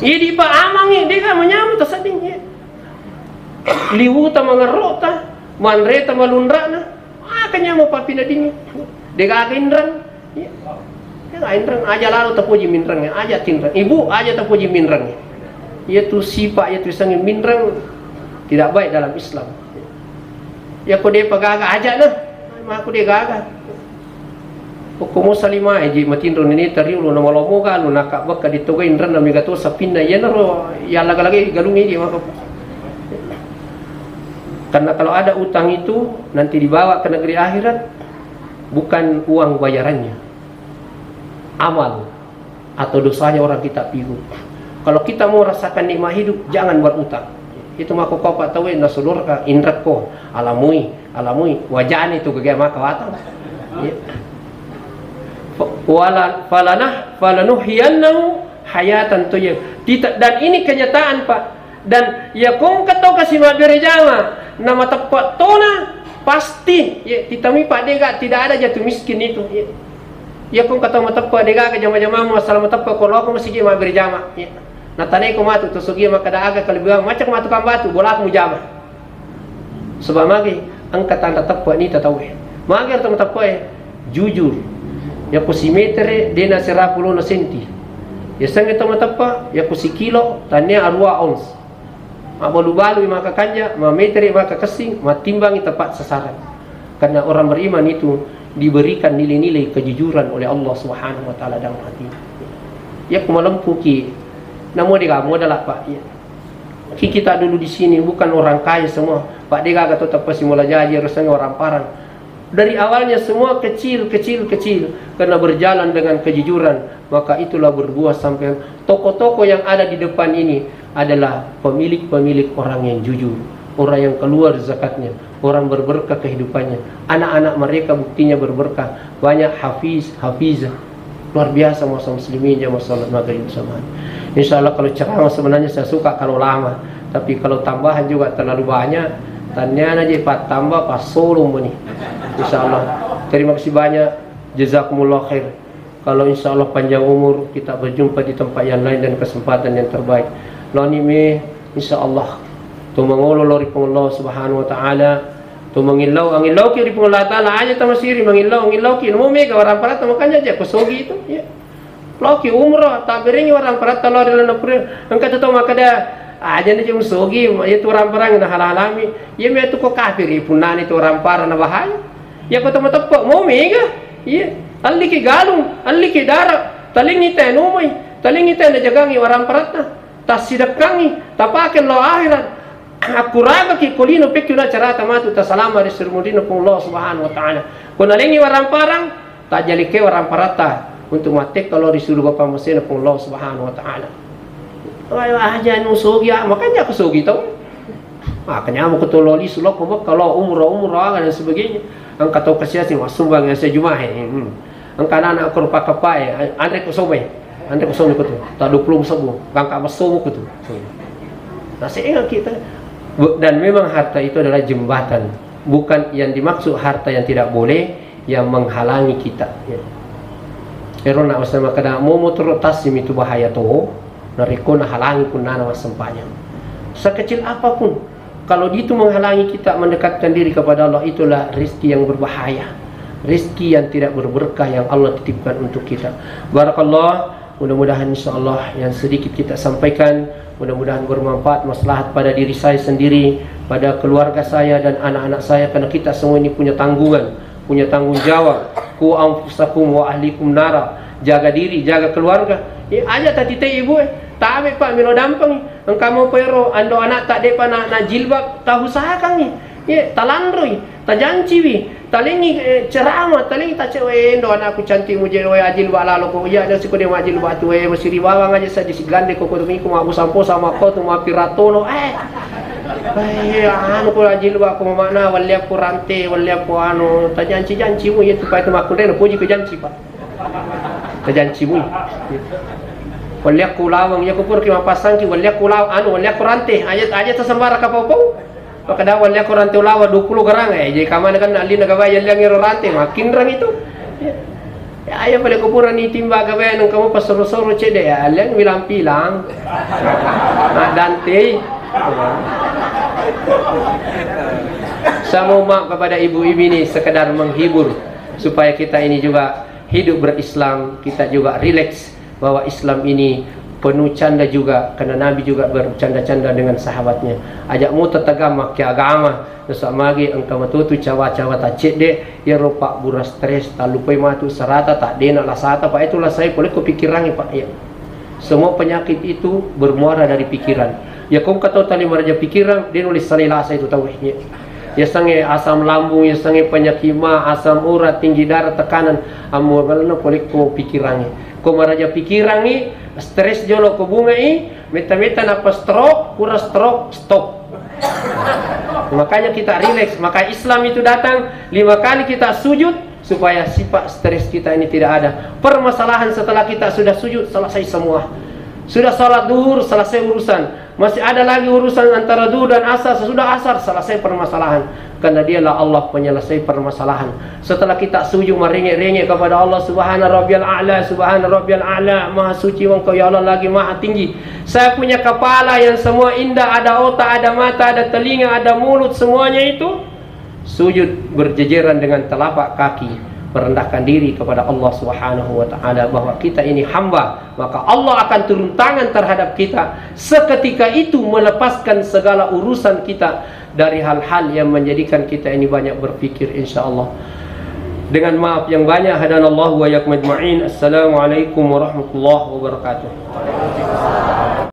Idi Pak amangi de' ga manyamu tasedding. Liwuta mangerrota, manreta malunrana. Aga nyamu pappinadingngi. De' gaga inreng. Iya. Iya, inreng aja lalo tapoji minreng, aja tinreng. Ibu aja tapoji minreng. Iya tu sifat, iya tu isengnge minreng tidak baik dalam Islam. Ya ko de' pa gaga aja nah. Maku de' gaga. Okko mo salima eji matinro nini tariu lo namalomo galu naka bekka ditoga inrenna mega to sapinna iyanaro ya laga-laga galung idi maka. Karena kalau ada utang itu nanti dibawa ke negeri akhirat, bukan uang bayarannya, amal atau dosanya orang kita pilu. Kalau kita mau rasakan nikmat hidup, jangan berutang. Itu mako kau Pak tahu nasodorka inrekko alamui, alamui wajani tu gege maka watang. Ya. Fa-, wala-, falanah-, falanuhyiyannahu hayatan thayyibah. Tita-, dan ini kenyataan, Pak. Dan iya kongka to kasi mabbere jama, na mateppe' tona, pasti, ya, titamui Pak de' ga, tidak ada jatuh miskin itu. Ya. Iya kongka to mateppe' de' gaga jama-jamamu, asal mateppe' ko loko masigi mabbere jama. Ya. Natanai ko matu to sugi makkada aga kalebihan, macak matu kambatu, bolaku mujama. Sebab magi engka tanra teppe' nita tauwe. Magi ero to mateppe' e? Jujur. Yakko simetere de' nasera pulona senti. Yasengnge to mateppe' yakko sikilo tannia arua ons. Mabbalu-balui maka kanja, mametere maka kessing, mattimbangi tepat sasaran. Karena orang beriman itu diberikan nilai-nilai kejujuran oleh Allah Subhanahu wa Ta'ala dalam hatinya. Yakko malempuki, namo de' ga modala, Pak. Ya. Ki kita dulu di sini bukan orang kaya semua. Pak de' gaga to tappa simula jaji, rasanya orang parang. Dari awalnya semua kecil, kecil, kecil. Karena berjalan dengan kejujuran, maka itulah berbuah sampai toko-toko yang ada di depan ini adalah pemilik-pemilik orang yang jujur. Orang yang keluar zakatnya, orang berberkah kehidupannya. Anak-anak mereka buktinya berberkah. Banyak hafiz, hafizah. Luar biasa masa muslimin jamaah salat maghrib bersamaan. Insya Allah kalau ceramah sebenarnya saya suka kalau lama, tapi kalau tambahan juga terlalu banyak. Tanya aja pak tambah pas solo meni. Insya Allah. Terima kasih banyak. Jazakumullah khair. Kalau insya Allah panjang umur, kita berjumpa di tempat yang lain dan kesempatan yang terbaik. Loni me, insya Allah. Tu mangolo lori Puang Allah Subhanahu wa Ta'ala. Tu mangillau, angillauki ri Puang Allah Ta'ala. Aja tamasiri mangillau, angillauki. Namo mega orang parata makanya aja kusogi itu. Ya. Loki umroh, taberengi orang parata lori lana pura. Engka tu tau makada, aja ni je musogi, ya tu orang parang na halalami. Ya me tu ko kafiri punani tu orang parang na bahaya. Ya ko tau mateppe, mau mega. Iya. Alliki galung, alliki dara, talingi te numai, talingi te najagangi orang paratta, tassidekkangi, tapake lao akhirat. Akkuragaki ko lino pekki na carata matu tasalama ri sirmudina Puang Allah Subhanahu wa Ta'ala. Ko nalengi warang parang, tajjalike warang paratta untuk mattekka lao ri suruga pammasena Puang Allah Subhanahu wa Ta'ala. Ayo aja nu sogi, ah, makanya aku sogi tau. Makanya mau ketololi sulok ko kalau umroh, umroh, dan sebagainya. Engka tau kasiasi massumbang ya saya jumahe. Hmm. Engka anak-anak ko rupa kepae, anre ko sobe. Anre ko sobe ko tu. Tak dua puluh sebu, gangka massobo ko tu. Nah, sehingga kita dan memang harta itu adalah jembatan. Bukan yang dimaksud harta yang tidak boleh, yang menghalangi kita. Ya. Ero na usah makada mau motoro tasimi tu bahaya to. Narekko nahalangi punnana massempajang. Sekecil apapun, kalau itu menghalangi kita mendekatkan diri kepada Allah, itulah rizki yang berbahaya. Rizki yang tidak berberkah yang Allah titipkan untuk kita. Barakallah, mudah-mudahan insya Allah yang sedikit kita sampaikan, mudah-mudahan bermanfaat, maslahat pada diri saya sendiri, pada keluarga saya dan anak-anak saya, karena kita semua ini punya tanggungan. Punya tanggung jawab. Ku anfusakum wa ahlikum nara. Jaga diri, jaga keluarga. Eh, aja tatitei ibu e. Tabe pak melo dampeng. Engka mo pero ando anak tak depa na, na jilbab, tahusahakangi. Ye, talanroi, tajanciwi, talengi eh, ceramah, talengi tace we endo anakku cantik muje we ajilbab lalo ko iya ada siko de majilbab tu we masiri bawang aja saja sigande ko kotomiku mabu sampo sama ko tu mapiratono eh. Eh, anu ko ajilbab ko makna walliakku rante, walliakku anu, tajanci-janci mu iya tu pai tu makkunre na puji ko janci pak. Tajanci mu. Walliakku lawang iya ko pur ki mapasangki walliakku lawang anu walliakku rante aja aja tasambara kapau-pau. Makada walliakku rante ulawa dua puluh gerang eh jadi kamana kan alina gawa yalliang ero rante makinrang itu. Ya, ayo pada kuburan ni timba gawa nang kamu pasoro-soro cede ya alliang bilang-bilang. Nah, dante. Saya mau maaf kepada ibu-ibu ini sekedar menghibur supaya kita ini juga hidup berislam, kita juga rileks bahwa Islam ini penuh canda juga, karena Nabi juga bercanda-canda dengan sahabatnya. Ajak mu tetagama ke agama, terus magi engka matutu cawa-cawa tacedde, ya ropak bura stres, tak lupai matu serata, tak dena lasata, pak itulah saya boleh kepikiran pak ya. Semua penyakit itu bermuara dari pikiran. Ya kau kata tali meraja pikiran, dia nulis salai lasa itu tahu ya. Yasengnge asam lambung, yasengnge penyakit ma, asam urat, tinggi darah, tekanan, ammuagalna pole ko pikirangnge. Ko maraja pikirangnge, stres jolo ko bungai, meta-meta napa stroke, pura stroke, stop. Makanya kita relax, maka Islam itu datang lima kali kita sujud supaya sifat stres kita ini tidak ada. Permasalahan setelah kita sudah sujud selesai semua. Sudah salat duhur selesai urusan. Masih ada lagi urusan antara duhur dan asar. Sesudah asar selesai permasalahan. Karena dialah Allah penyelesai permasalahan. Setelah kita sujud merengek-rengek kepada Allah, subhana rabbiyal a'la, subhana rabbiyal a'la, maha suci engkau ya Allah lagi maha tinggi. Saya punya kepala yang semua indah, ada otak, ada mata, ada telinga, ada mulut, semuanya itu sujud berjejeran dengan telapak kaki, merendahkan diri kepada Allah Subhanahu wa Ta'ala, bahwa kita ini hamba, maka Allah akan turun tangan terhadap kita seketika itu, melepaskan segala urusan kita dari hal-hal yang menjadikan kita ini banyak berpikir, insya Allah. Dengan maaf yang banyak, hadanallahu wa iyyakum ajma'in. Assalamualaikum warahmatullahi wabarakatuh.